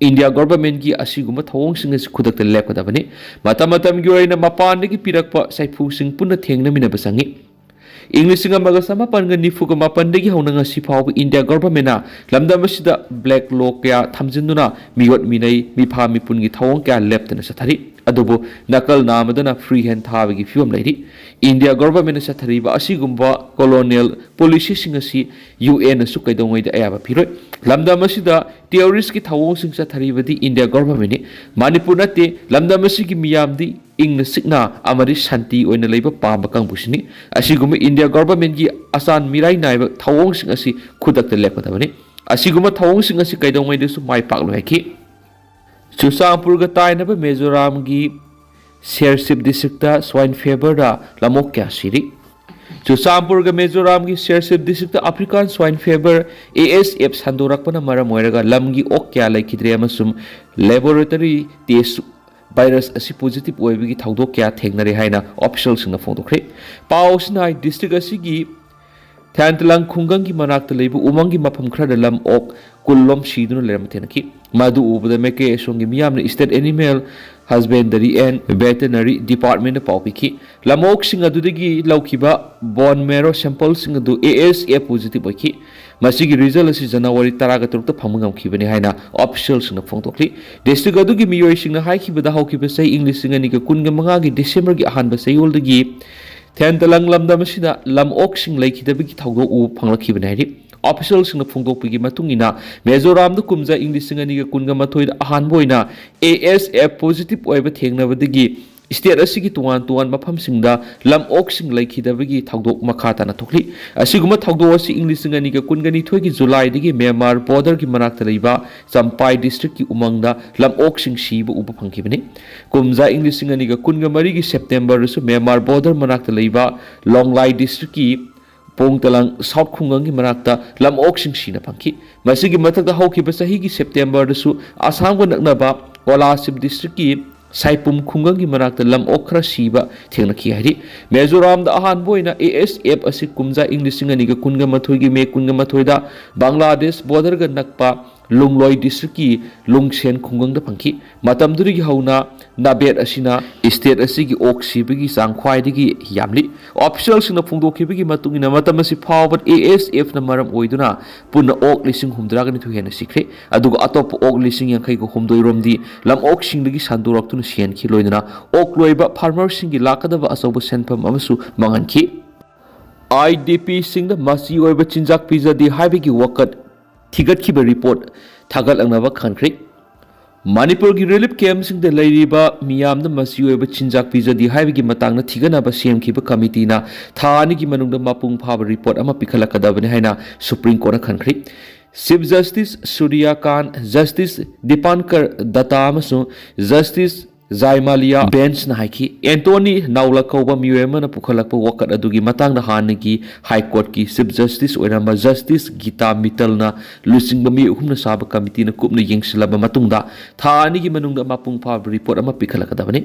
ꯏꯟꯗꯤꯌꯥ ꯒꯣꯚꯔꯟꯃꯦꯟꯠꯀꯤ ꯑꯁꯤꯒꯨꯝꯕ ꯊꯧꯑꯣꯡꯁꯤꯡ ꯑꯁꯤ ꯈꯨꯗꯛꯇ ꯂꯦꯞꯀꯗꯕꯅꯤ꯫ ꯃꯇꯝ ꯃꯇꯝꯒꯤ ꯑꯣꯏꯅ ꯃꯄꯥꯟꯗꯒꯤ ꯄꯤꯔꯛꯄ ꯆꯩꯐꯨꯁꯤꯡ ꯄꯨꯟꯅ ꯊꯦꯡꯅꯃꯤꯟꯅꯕ ꯆꯪꯏ꯫ ꯏꯪ ꯂꯤꯁꯤꯡ ꯑꯃꯒ ꯆꯃꯥꯄꯟꯒ ꯅꯤꯐꯨꯒ ꯃꯥꯄꯟꯗꯒꯤ ꯍꯧꯅ ꯉꯁꯤ ꯐꯥꯎꯕ ꯏꯟꯗꯤꯌꯥ ꯒꯣꯚꯔꯟꯃꯦꯟꯠꯅ ꯂꯝꯗꯝ ꯑꯁꯤꯗ ꯕ꯭ꯂꯦꯛ ꯂꯣ ꯀꯌꯥ ꯊꯝꯖꯤꯟꯗꯨꯅ ꯃꯤꯑꯣꯠ ꯃꯤꯅꯩ, ꯃꯤꯐꯥ ꯃꯤꯄꯨꯟꯒꯤ ꯊꯧꯑꯣꯡ ꯀꯌꯥ ꯂꯦꯞꯇꯅ ꯆꯠꯊꯔꯤ꯫ ꯑꯗꯨꯕꯨ ꯅꯥꯀꯜ ꯅꯥꯝꯃꯗꯅ ꯐ꯭ꯔꯤ ꯍꯦꯟ ꯊꯥꯕꯒꯤ ꯐꯤꯕꯝ ꯂꯩꯔꯤ꯫ ꯏꯟꯗꯤꯌꯥ ꯒꯣꯚꯔꯟꯃꯦꯟꯠꯅ ꯆꯠꯊꯔꯤꯕ ꯑꯁꯤꯒꯨꯝꯕ ꯀꯣꯂꯣꯅꯤꯌꯦꯜ ꯄꯣꯂꯤꯁꯤꯁꯤꯡ ꯑꯁꯤ ꯌꯨ ꯑꯦꯟꯅꯁꯨ ꯀꯩꯗꯧꯉꯩꯗ ꯑꯌꯥꯕ ꯄꯤꯔꯣꯏ꯫ ꯂꯝꯗꯝ ꯑꯁꯤꯗ ꯇꯦꯔꯣꯔꯤꯁꯀꯤ ꯊꯧꯑꯣꯡꯁꯤꯡ ꯆꯠꯊꯔꯤꯕꯗꯤ ꯏꯟꯗꯤꯌꯥ ꯒꯣꯚꯔꯟꯃꯦꯟꯠꯅꯤ꯫ ꯃꯅꯤꯄꯨꯔ ꯅꯠꯇꯦ, ꯂꯝꯗꯝ ꯑꯁꯤꯒꯤ ꯃꯤꯌꯥꯝꯗꯤ ꯏꯪꯅ ꯆꯤꯛꯅ ꯑꯃꯗꯤ ꯁꯥꯟꯇꯤ ꯑꯣꯏꯅ ꯂꯩꯕ ꯄꯥꯝꯕ ꯀꯥꯡꯕꯨꯁꯤꯅꯤ꯫ ꯑꯁꯤꯒꯨꯝꯕ ꯏꯟꯗꯤꯌꯥ ꯒꯣꯚꯔꯟꯃꯦꯟꯠꯀꯤ ꯑꯆꯥꯟ ꯃꯤꯔꯥꯏ ꯅꯥꯏꯕ ꯊꯧꯑꯣꯡꯁꯤꯡ ꯑꯁꯤ ꯈꯨꯗꯛꯇ ꯂꯦꯞꯀꯗꯕꯅꯤ꯫ ꯑꯁꯤꯒꯨꯝꯕ ꯊꯧꯑꯣꯡꯁꯤꯡ ꯑꯁꯤ ꯀꯩꯗꯧꯉꯩꯗꯁꯨ ꯃꯥꯏ ꯄꯥꯛꯂꯣꯏ ꯍꯥꯏꯈꯤ꯫ ꯆꯨꯔꯆꯥꯟꯄꯨꯔꯒ ꯇꯥꯏꯅꯕ ꯃꯤꯖꯣꯔꯥꯝꯒꯤ ꯁꯦꯔꯁꯤꯞ ꯗꯤꯁꯇ꯭ꯔꯤꯛꯇ ꯁ꯭ꯋꯥꯏꯟ ꯐꯦꯕꯔꯗ ꯂꯝꯑꯣꯛ ꯀꯌꯥ ꯁꯤꯔꯤ꯫ ꯆꯨꯔꯆꯥꯟꯄꯨꯔꯒ ꯃꯤꯖꯣꯔꯥꯝꯒꯤ ꯁꯦꯔꯁꯤꯞ ꯗꯤꯁꯇ꯭ꯔꯤꯛꯇ African swine fever, A S F, ꯁꯟꯗꯣꯔꯛꯄꯅ ꯃꯔꯝ ꯑꯣꯏꯔꯒ ꯂꯝꯒꯤ ꯑꯣꯛ ꯀꯌꯥ ꯂꯩꯈꯤꯗ꯭ꯔꯦ ꯑꯃꯁꯨꯡ ꯂꯦꯕꯣꯔꯦꯇꯔꯤ ꯇꯦꯁ ꯚꯥꯏꯔꯁ ꯑꯁꯤ ꯄꯣꯖꯤꯇꯤꯚ ꯑꯣꯏꯕꯒꯤ ꯊꯧꯗꯣꯛ ꯀꯌꯥ ꯊꯦꯡꯅꯔꯦ ꯍꯥꯏꯅ ꯑꯣꯐꯤꯁꯤꯌꯦꯜꯁꯤꯡꯅ ꯐꯣꯡꯗꯣꯛꯈ꯭ꯔꯦ꯫ ꯄꯥꯎ ꯑꯁꯤꯅ ꯍꯥꯏ, ꯗꯤꯁꯇ꯭ꯔꯤꯛ ꯑꯁꯤꯒꯤ ꯊꯦꯟꯇꯂꯪ ꯈꯨꯡꯒꯪꯒꯤ ꯃꯅꯥꯛꯇ ꯂꯩꯕ ꯎꯃꯪꯒꯤ ꯃꯐꯝ ꯈꯔꯗ ꯂꯝ ꯑꯣꯛ ꯀꯨꯟ ꯂꯣꯝ ꯁꯤꯗꯨꯅ ꯂꯩꯔꯝꯕ ꯊꯦꯡꯅꯈꯤ꯫ ꯃꯗꯨ ꯎꯕꯗ ꯃꯩꯀꯩ ꯑꯁꯣꯝꯒꯤ ꯃꯤꯌꯥꯝꯅ ꯏꯁꯇꯦꯠ ꯑꯦꯅꯤꯃꯦꯜ ꯍꯁꯕꯦꯟꯗꯔꯤ ꯑꯦꯟ ꯚꯦꯇꯦꯅꯔꯤ ꯗꯤꯄꯥꯔꯠꯃꯦꯟꯗ ꯄꯥꯎ ꯄꯤꯈꯤ꯫ ꯂꯝꯑꯣꯛꯁꯤꯡ ꯑꯗꯨꯗꯒꯤ ꯂꯧꯈꯤꯕ ꯕꯣꯟ ꯃꯦꯔꯣ ꯁꯦꯝꯄꯜꯁꯤꯡ ꯑꯗꯨ ꯑꯦ ꯑꯦꯁ ꯑꯦꯐ ꯄꯣꯖꯤꯇꯤꯚ ꯑꯣꯏꯈꯤ꯫ ꯃꯁꯤꯒꯤ ꯔꯤꯖꯜ ꯑꯁꯤ ꯖꯅꯋꯥꯔꯤ ꯇꯔꯥꯒ ꯇꯔꯨꯛꯇ ꯐꯪꯕ ꯉꯝꯈꯤꯕꯅꯤ ꯍꯥꯏꯅ ꯑꯣꯐꯤꯁꯤꯌꯦꯜꯁꯤꯡꯅ ꯐꯣꯡꯗꯣꯛꯂꯤ꯫ ꯗꯤꯁꯇ꯭ꯔꯤꯛ ꯑꯗꯨꯒꯤ ꯃꯤꯑꯣꯏꯁꯤꯡꯅ ꯍꯥꯏꯈꯤꯕꯗ, ꯍꯧꯈꯤꯕ ꯆꯍꯤ ꯏꯪ ꯂꯤꯁꯤꯡ ꯑꯅꯤꯒ ꯀꯨꯟꯒ ꯃꯉꯥꯒꯤ ꯗꯤꯁꯦꯝꯕꯔꯒꯤ ꯑꯍꯥꯟꯕ ꯆꯌꯣꯜꯗꯒꯤ ꯊꯦꯟꯇꯂꯪ ꯂꯝꯗꯝ ꯑꯁꯤꯗ ꯂꯝꯑꯣꯛꯁꯤꯡ ꯂꯩꯈꯤꯗꯕꯒꯤ ꯊꯧꯗꯣꯛ ꯎꯕ ꯐꯪꯂꯛꯈꯤꯕꯅꯤ ꯍꯥꯏꯔꯤ꯫ ꯑꯣꯐꯤꯁꯤꯌꯦꯜꯁꯤꯡꯅ ꯐꯣꯡꯗꯣꯛꯄꯒꯤ ꯃꯇꯨꯡ ꯏꯟꯅ, ꯃꯤꯖꯣꯔꯥꯝꯗ ꯀꯨꯝꯖꯥ ꯏꯪ ꯂꯤꯁꯤꯡ ꯑꯅꯤꯒ ꯀꯨꯟꯒ ꯃꯥꯊꯣꯏꯗ ꯑꯍꯥꯟꯕ ꯑꯣꯏꯅ A S F positive ꯑꯣꯏꯕ ꯊꯦꯡꯅꯕꯗꯒꯤ state ꯑꯁꯤꯒꯤ ꯇꯣꯉꯥꯟ ꯇꯣꯉꯥꯟꯕ ꯃꯐꯝꯁꯤꯡꯗ ꯂꯝ ꯑꯣꯛꯁꯤꯡ ꯂꯩꯈꯤꯗꯕꯒꯤ ꯊꯧꯗꯣꯛ ꯃꯈꯥ ꯇꯥꯅ ꯊꯣꯛꯂꯤ꯫ ꯑꯁꯤꯒꯨꯝꯕ ꯊꯧꯗꯣꯛ ꯑꯁꯤ ꯏꯪ ꯂꯤꯁꯤꯡ ꯑꯅꯤꯒ ꯀꯨꯟꯒ ꯅꯤꯊꯣꯏꯒꯤ ꯖꯨꯂꯥꯏꯗꯒꯤ ꯃ꯭ꯌꯥꯟꯃꯥꯔ ꯕꯣꯔꯗꯔꯒꯤ ꯃꯅꯥꯛꯇ ꯂꯩꯕ ꯆꯝꯄꯥꯏ ꯗꯤꯁꯇ꯭ꯔꯤꯛꯀꯤ ꯎꯃꯪꯗ ꯂꯝ ꯑꯣꯛꯁꯤꯡ ꯁꯤꯕ ꯎꯕ ꯐꯪꯈꯤꯕꯅꯤ꯫ ꯀꯨꯝꯖꯥ ꯏꯪ ꯂꯤꯁꯤꯡ ꯑꯅꯤꯒ ꯀꯨꯟꯒ ꯃꯔꯤꯒꯤ ꯁꯦꯞꯇꯦꯝꯕꯔꯗꯁꯨ ꯃ꯭ꯌꯥꯟꯃꯥꯔ ꯕꯣꯔꯗꯔ ꯃꯅꯥꯛꯇ ꯂꯩꯕ ꯂꯣꯡꯂꯥꯏ ꯗꯤꯁꯇ꯭ꯔꯤꯛꯀꯤ ꯄꯣꯡꯇꯂꯥꯡ ꯁꯥꯎꯠ ꯈꯨꯡꯒꯪꯒꯤ ꯃꯅꯥꯛꯇ ꯂꯝ ꯑꯣꯛꯁꯤꯡ ꯁꯤꯅ ꯐꯪꯈꯤ꯫ ꯃꯁꯤꯒꯤ ꯃꯊꯛꯇ ꯍꯧꯈꯤꯕ ꯆꯍꯤꯒꯤ ꯁꯦꯞꯇꯦꯝꯕꯔꯗꯁꯨ ꯑꯁꯥꯝꯒ ꯅꯛꯅꯕ ꯀꯣꯂꯥꯁꯤꯕ ꯗꯤꯁꯇ꯭ꯔꯤꯛꯀꯤ ꯁꯥꯏꯄꯨꯝ ꯈꯨꯡꯒꯪꯒꯤ ꯃꯅꯥꯛꯇ ꯂꯝ ꯑꯣꯛ ꯈꯔ ꯁꯤꯕ ꯊꯦꯡꯅꯈꯤ ꯍꯥꯏꯔꯤ꯫ ꯃꯤꯖꯣꯔꯥꯝꯗ ꯑꯍꯥꯟꯕ ꯑꯣꯏꯅ A S F ꯑꯁꯤ ꯀꯨꯝꯖꯥ ꯏꯪ ꯂꯤꯁꯤꯡ ꯑꯅꯤꯒ ꯀꯨꯟꯒ ꯃꯥꯊꯣꯏꯒꯤ ꯃꯦ ꯀꯨꯟꯒ ꯃꯥꯊꯣꯏꯗ ꯕꯪꯒ꯭ꯂꯥꯗꯦꯁ ꯕꯣꯔꯗꯔꯒ ꯅꯛꯄ ꯂꯨꯡꯂꯣꯏ ꯗꯤꯁꯇ꯭ꯔꯤꯛꯀꯤ ꯂꯨꯡꯁꯦꯟ ꯈꯨꯡꯒꯪꯗ ꯐꯪꯈꯤ꯫ ꯃꯇꯝꯗꯨꯗꯒꯤ ꯍꯧꯅ ꯅꯥꯕꯦꯠ ꯑꯁꯤꯅ state ꯑꯁꯤꯒꯤ ꯑꯣꯛ ꯁꯤꯕꯒꯤ ꯆꯥꯡ ꯈ꯭ꯋꯥꯏꯗꯒꯤ ꯌꯥꯝꯂꯤ꯫ ꯑꯣꯐꯤꯁꯤꯌꯦꯜꯁꯤꯡꯅ ꯐꯣꯡꯗꯣꯛꯈꯤꯕꯒꯤ ꯃꯇꯨꯡ ꯏꯟꯅ, ꯃꯇꯝ ꯑꯁꯤ ꯐꯥꯎꯕꯗ A S F ꯅ ꯃꯔꯝ ꯑꯣꯏꯗꯨꯅ ꯄꯨꯟꯅ ꯑꯣꯛ ꯂꯤꯁꯤꯡ ꯍꯨꯝꯗ꯭ꯔꯥꯒ ꯅꯤꯊꯣꯏ ꯍꯦꯟꯅ ꯁꯤꯈ꯭ꯔꯦ꯫ ꯑꯗꯨꯒ ꯑꯇꯣꯞꯄ ꯑꯣꯛ ꯂꯤꯁꯤꯡ ꯌꯥꯡꯈꯩꯒ ꯍꯨꯝꯗꯣꯏ ꯔꯣꯝꯗꯤ ꯂꯝ ꯑꯣꯛꯁꯤꯡꯗꯒꯤ ꯁꯟꯗꯣꯔꯛꯇꯨꯅ ꯁꯤꯍꯟꯈꯤ꯫ ꯂꯣꯏꯅꯅ ꯑꯣꯛ ꯂꯣꯏꯕ ꯐꯥꯔꯃꯔꯁꯤꯡꯒꯤ ꯂꯥꯛꯀꯗꯕ ꯑꯆꯧꯕ ꯁꯦꯟꯐꯝ ꯑꯃꯁꯨ ꯃꯥꯡꯍꯟꯈꯤ꯫ IDP ꯁꯤꯡꯗ ꯃꯆꯤ ꯑꯣꯏꯕ ꯆꯤꯟꯖꯥꯛ ꯄꯤꯖꯗꯦ ꯍꯥꯏꯕꯒꯤ ꯋꯥꯀꯠ ꯊꯤꯒꯠꯈꯤꯕ ꯔꯤꯄꯣꯔꯠ ꯊꯥꯒꯠꯂꯛꯅꯕ ꯈꯟꯈ꯭ꯔꯦ꯫ ꯃꯅꯤꯄꯨꯔꯒꯤ ꯔꯤꯂꯤꯐ ꯀꯦꯝꯞꯁꯤꯡꯗ ꯂꯩꯔꯤꯕ ꯃꯤꯌꯥꯝꯗ ꯃꯆꯤ ꯑꯣꯏꯕ ꯆꯤꯟꯖꯥꯛ ꯄꯤꯖꯗꯦ ꯍꯥꯏꯕꯒꯤ ꯃꯇꯥꯡꯗ ꯊꯤꯒꯠꯅꯕ ꯁꯦꯝꯈꯤꯕ ꯀꯃꯤꯇꯤꯅ ꯊꯥ ꯑꯅꯤꯒꯤ ꯃꯅꯨꯡꯗ ꯃꯄꯨꯡ ꯐꯥꯕ ꯔꯤꯄꯣꯔꯠ ꯑꯃ ꯄꯤꯈꯠꯂꯛꯀꯗꯕꯅꯤ ꯍꯥꯏꯅ ꯁꯨꯄ꯭ꯔꯤꯝ ꯀꯣꯔꯠꯅ ꯈꯟꯈ꯭ꯔꯦ꯫ ꯆꯤꯐ ꯖꯁꯇꯤꯁ ꯁꯨꯔꯤꯌꯥꯀꯥꯟ, ꯖꯁꯇꯤꯁ ꯗꯤꯄꯥꯟꯀꯔ ꯗꯠꯇꯥ ꯑꯃꯁꯨꯡ ꯖꯁꯇꯤꯁ ꯖꯥꯏꯃꯥꯂꯤꯌꯥ ꯕꯦꯟꯆꯅ ꯍꯥꯏꯈꯤ, ꯑꯦꯟꯇꯣꯅꯤ ꯅꯥꯎꯂꯛ ꯀꯧꯕ ꯃꯤꯑꯣꯏ ꯑꯃꯅ ꯄꯨꯈꯠꯂꯛꯄ ꯋꯥꯀꯠ ꯑꯗꯨꯒꯤ ꯃꯇꯥꯡꯗ ꯍꯥꯟꯅꯒꯤ ꯍꯥꯏ ꯀꯣꯔꯠꯀꯤ ꯆꯤꯐ ꯖꯁꯇꯤꯁ ꯑꯣꯏꯔꯝꯕ ꯖꯁꯇꯤꯁ ꯒꯤꯇꯥ ꯃꯤꯇꯜꯅ ꯂꯨꯆꯤꯡꯕ ꯃꯤꯑꯣꯏ ꯑꯍꯨꯝꯅ ꯁꯥꯕ ꯀꯃꯤꯇꯤꯅ ꯀꯨꯞꯅ ꯌꯦꯡꯁꯤꯜꯂꯕ ꯃꯇꯨꯡꯗ, ꯊꯥ ꯑꯅꯤꯒꯤ ꯃꯅꯨꯡꯗ ꯃꯄꯨꯡ ꯐꯥꯕ ꯔꯤꯄꯣꯔꯠ ꯑꯃ ꯄꯤꯈꯠꯂꯛꯀꯗꯕꯅꯤ꯫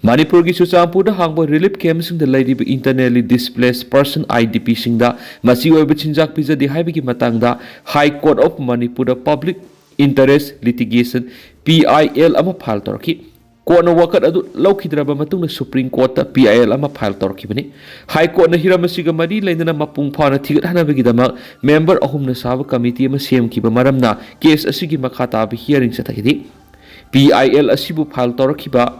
ꯃꯅꯤꯄꯨꯔꯒꯤ ꯆꯨꯔꯆꯥꯟꯄꯨꯔꯗ ꯍꯥꯡꯕ ꯔꯤꯂꯤꯐ ꯀꯦꯝꯞꯁꯤꯡꯗ ꯂꯩꯔꯤꯕ internally displaced person, IDP ꯁꯤꯡꯗ ꯃꯆꯤ ꯑꯣꯏꯕ ꯆꯤꯟꯖꯥꯛ ꯄꯤꯖꯗꯦ ꯍꯥꯏꯕꯒꯤ ꯃꯇꯥꯡꯗ High Court of Manipur the Public Interest Litigation, PIL, ꯑꯃ ꯐꯥꯏꯜ ꯇꯧꯔꯛꯈꯤ꯫ ꯀꯣꯔꯠꯅ ꯋꯥꯀꯠ ꯑꯗꯨ ꯂꯧꯈꯤꯗ꯭ꯔꯕ ꯃꯇꯨꯡꯗ ꯁꯨꯄ꯭ꯔꯤꯝ ꯀꯣꯔꯠꯇ PIL ꯑꯃ ꯐꯥꯏꯜ ꯇꯧꯔꯛꯈꯤꯕꯅꯤ꯫ ꯍꯥꯏ ꯀꯣꯔꯠꯅ ꯍꯤꯔꯝ ꯑꯁꯤꯒ ꯃꯔꯤ ꯂꯩꯅꯅ ꯃꯄꯨꯡ ꯐꯥꯅ ꯊꯤꯒꯠꯍꯟꯅꯕꯒꯤꯗꯃꯛ ꯃꯦꯝꯕꯔ ꯑꯍꯨꯝꯅ ꯁꯥꯕ ꯀꯃꯤꯇꯤ ꯑꯃ ꯁꯦꯝꯈꯤꯕ ꯃꯔꯝꯅ ꯀꯦꯁ ꯑꯁꯤꯒꯤ ꯃꯈꯥ ꯇꯥꯕ ꯍꯤꯌꯥꯔꯤꯡ ꯆꯠꯊꯈꯤꯗꯦ꯫ PIL ꯑꯁꯤꯕꯨ ꯐꯥꯏꯜ ꯇꯧꯔꯛꯈꯤꯕ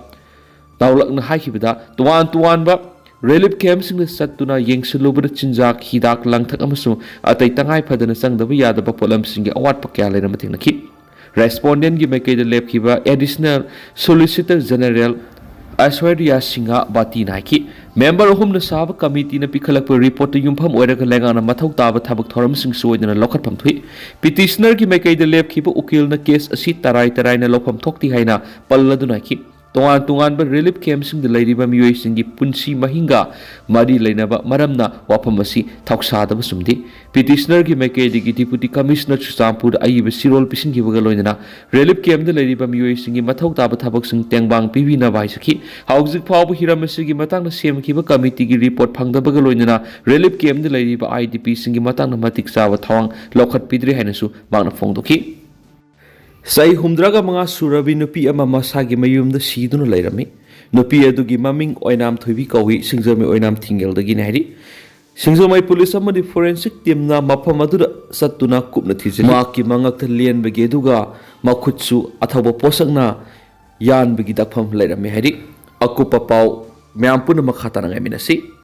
ꯅꯥꯎꯂꯛꯅ ꯍꯥꯏꯈꯤꯕꯗ, ꯇꯣꯉꯥꯟ ꯇꯣꯉꯥꯟꯕ ꯔꯤꯂꯤꯐ ꯀꯦꯝꯞꯁꯤꯡꯗ ꯆꯠꯇꯨꯅ ꯌꯦꯡꯁꯤꯜꯂꯨꯕꯗ ꯆꯤꯟꯖꯥꯛ, ꯍꯤꯗꯥꯛ ꯂꯥꯡꯊꯛ ꯑꯃꯁꯨꯡ ꯑꯇꯩ ꯇꯉꯥꯏ ꯐꯗꯅ ꯆꯪꯗꯕ ꯌꯥꯗꯕ ꯄꯣꯠꯂꯝꯁꯤꯡꯒꯤ ꯑꯋꯥꯠꯄ ꯀꯌꯥ ꯂꯩꯔꯝꯕ ꯊꯦꯡꯅꯈꯤ꯫ ꯔꯦꯁꯄꯣꯟꯗꯦꯟꯒꯤ ꯃꯥꯏꯀꯩꯗ ꯂꯦꯞꯈꯤꯕ ꯑꯦꯗꯤꯁꯅꯦꯜ ꯁꯣꯂꯤꯁꯤꯇꯔ ꯖꯦꯅꯔꯦꯜ ꯑꯥꯏꯁ꯭ꯋꯔꯤꯌꯥ ꯁꯤꯡꯍ ꯕꯥꯇꯤꯅ ꯍꯥꯏꯈꯤ, ꯃꯦꯝꯕꯔ ꯑꯍꯨꯝꯅ ꯁꯥꯕ ꯀꯃꯤꯇꯤꯅ ꯄꯤꯈꯠꯂꯛꯄ ꯔꯤꯄꯣꯔꯠꯇ ꯌꯨꯝꯐꯝ ꯑꯣꯏꯔꯒ ꯂꯩꯉꯥꯛꯅ ꯃꯊꯧ ꯇꯥꯕ ꯊꯕꯛ ꯊꯧꯔꯝꯁꯤꯡ ꯁꯣꯏꯗꯅ ꯂꯧꯈꯠꯐꯝ ꯊꯣꯛꯏ꯫ ꯄꯤꯇꯤꯁꯅꯔꯒꯤ ꯃꯥꯏꯀꯩꯗ ꯂꯦꯞꯈꯤꯕ ꯎꯀꯤꯜꯅ ꯀꯦꯁ ꯑꯁꯤ ꯇꯔꯥꯏ ꯇꯔꯥꯏꯅ ꯂꯧꯐꯝ ꯊꯣꯛꯇꯦ ꯍꯥꯏꯅ ꯄꯜꯂꯗꯨꯅ ꯍꯥꯏꯈꯤ, ꯇꯣꯉꯥꯟ ꯇꯣꯉꯥꯟꯕ ꯔꯤꯂꯤꯐ ꯀꯦꯝꯞꯁꯤꯡꯗ ꯂꯩꯔꯤꯕ ꯃꯤꯑꯣꯏꯁꯤꯡꯒꯤ ꯄꯨꯟꯁꯤ ꯃꯍꯤꯡꯒ ꯃꯔꯤ ꯂꯩꯅꯕ ꯃꯔꯝꯅ ꯋꯥꯐꯝ ꯑꯁꯤ ꯊꯧꯁꯥꯗꯕ ꯆꯨꯝꯗꯦ꯫ ꯄꯤꯇꯤꯁꯅꯔꯒꯤ ꯃꯥꯏꯀꯩꯗꯒꯤ ꯗꯤꯄꯨꯇꯤ ꯀꯃꯤꯁꯅꯔ ꯆꯨꯔꯆꯥꯟꯄꯨꯔꯗ ꯑꯏꯕ ꯆꯦꯔꯣꯜ ꯄꯤꯁꯤꯟꯈꯤꯕꯒ ꯂꯣꯏꯅꯅ ꯔꯤꯂꯤꯐ ꯀꯦꯝꯞꯇ ꯂꯩꯔꯤꯕ ꯃꯤꯑꯣꯏꯁꯤꯡꯒꯤ ꯃꯊꯧ ꯇꯥꯕ ꯊꯕꯛꯁꯤꯡ ꯇꯦꯡꯕꯥꯡ ꯄꯤꯕꯤꯅꯕ ꯍꯥꯏꯖꯈꯤ꯫ ꯍꯧꯖꯤꯛ ꯐꯥꯎꯕ ꯍꯤꯔꯝ ꯑꯁꯤꯒꯤ ꯃꯇꯥꯡꯗ ꯁꯦꯝꯈꯤꯕ ꯀꯃꯤꯇꯤꯒꯤ ꯔꯤꯄꯣꯔꯠ ꯐꯪꯗꯕꯒ ꯂꯣꯏꯅꯅ ꯔꯤꯂꯤꯐ ꯀꯦꯝꯞꯇ ꯂꯩꯔꯤꯕ ꯑꯥꯏ ꯗꯤ ꯄꯤꯁꯤꯡꯒꯤ ꯃꯇꯥꯡꯗ ꯃꯇꯤꯛ ꯆꯥꯕ ꯊꯧꯑꯣꯡ ꯂꯧꯈꯠꯄꯤꯗ꯭ꯔꯤ ꯍꯥꯏꯅꯁꯨ ꯃꯍꯥꯛꯅ ꯐꯣꯡꯗꯣꯛꯈꯤ꯫ ꯆꯍꯤ ꯍꯨꯝꯗ꯭ꯔꯥꯒ ꯃꯉꯥ ꯁꯨꯔꯕꯤ ꯅꯨꯄꯤ ꯑꯃ ꯃꯁꯥꯒꯤ ꯃꯌꯨꯝꯗ ꯁꯤꯗꯨꯅ ꯂꯩꯔꯝꯃꯤ꯫ ꯅꯨꯄꯤ ꯑꯗꯨꯒꯤ ꯃꯃꯤꯡ ꯑꯣꯏꯅꯥꯝ ꯊꯣꯏꯕꯤ ꯀꯧꯏ, ꯁꯤꯡꯖꯃꯩ ꯑꯣꯏꯅꯥꯝ ꯊꯤꯡꯒꯦꯜꯗꯒꯤꯅꯤ ꯍꯥꯏꯔꯤ꯫ ꯁꯤꯡꯖꯃꯩ ꯄꯨꯂꯤꯁ ꯑꯃꯗꯤ ꯐꯣꯔꯦꯟꯁꯤꯛ ꯇꯤꯝꯅ ꯃꯐꯝ ꯑꯗꯨꯗ ꯆꯠꯇꯨꯅ ꯀꯨꯞꯅ ꯊꯤꯖꯤꯜꯂꯤ꯫ ꯃꯍꯥꯛꯀꯤ ꯃꯉꯛꯇ ꯂꯦꯟꯕꯒꯤ ꯑꯗꯨꯒ ꯃꯈꯨꯠꯁꯨ ꯑꯊꯧꯕ ꯄꯣꯠꯁꯛꯅ ꯌꯥꯟꯕꯒꯤ ꯗꯛꯐꯝ ꯂꯩꯔꯝꯃꯤ ꯍꯥꯏꯔꯤ꯫ ꯑꯀꯨꯞꯄ ꯄꯥꯎ ꯃꯌꯥꯝ ꯄꯨꯟꯅ ꯃꯈꯥ ꯇꯥꯅ ꯉꯥꯏꯃꯤꯟꯅꯁꯤ꯫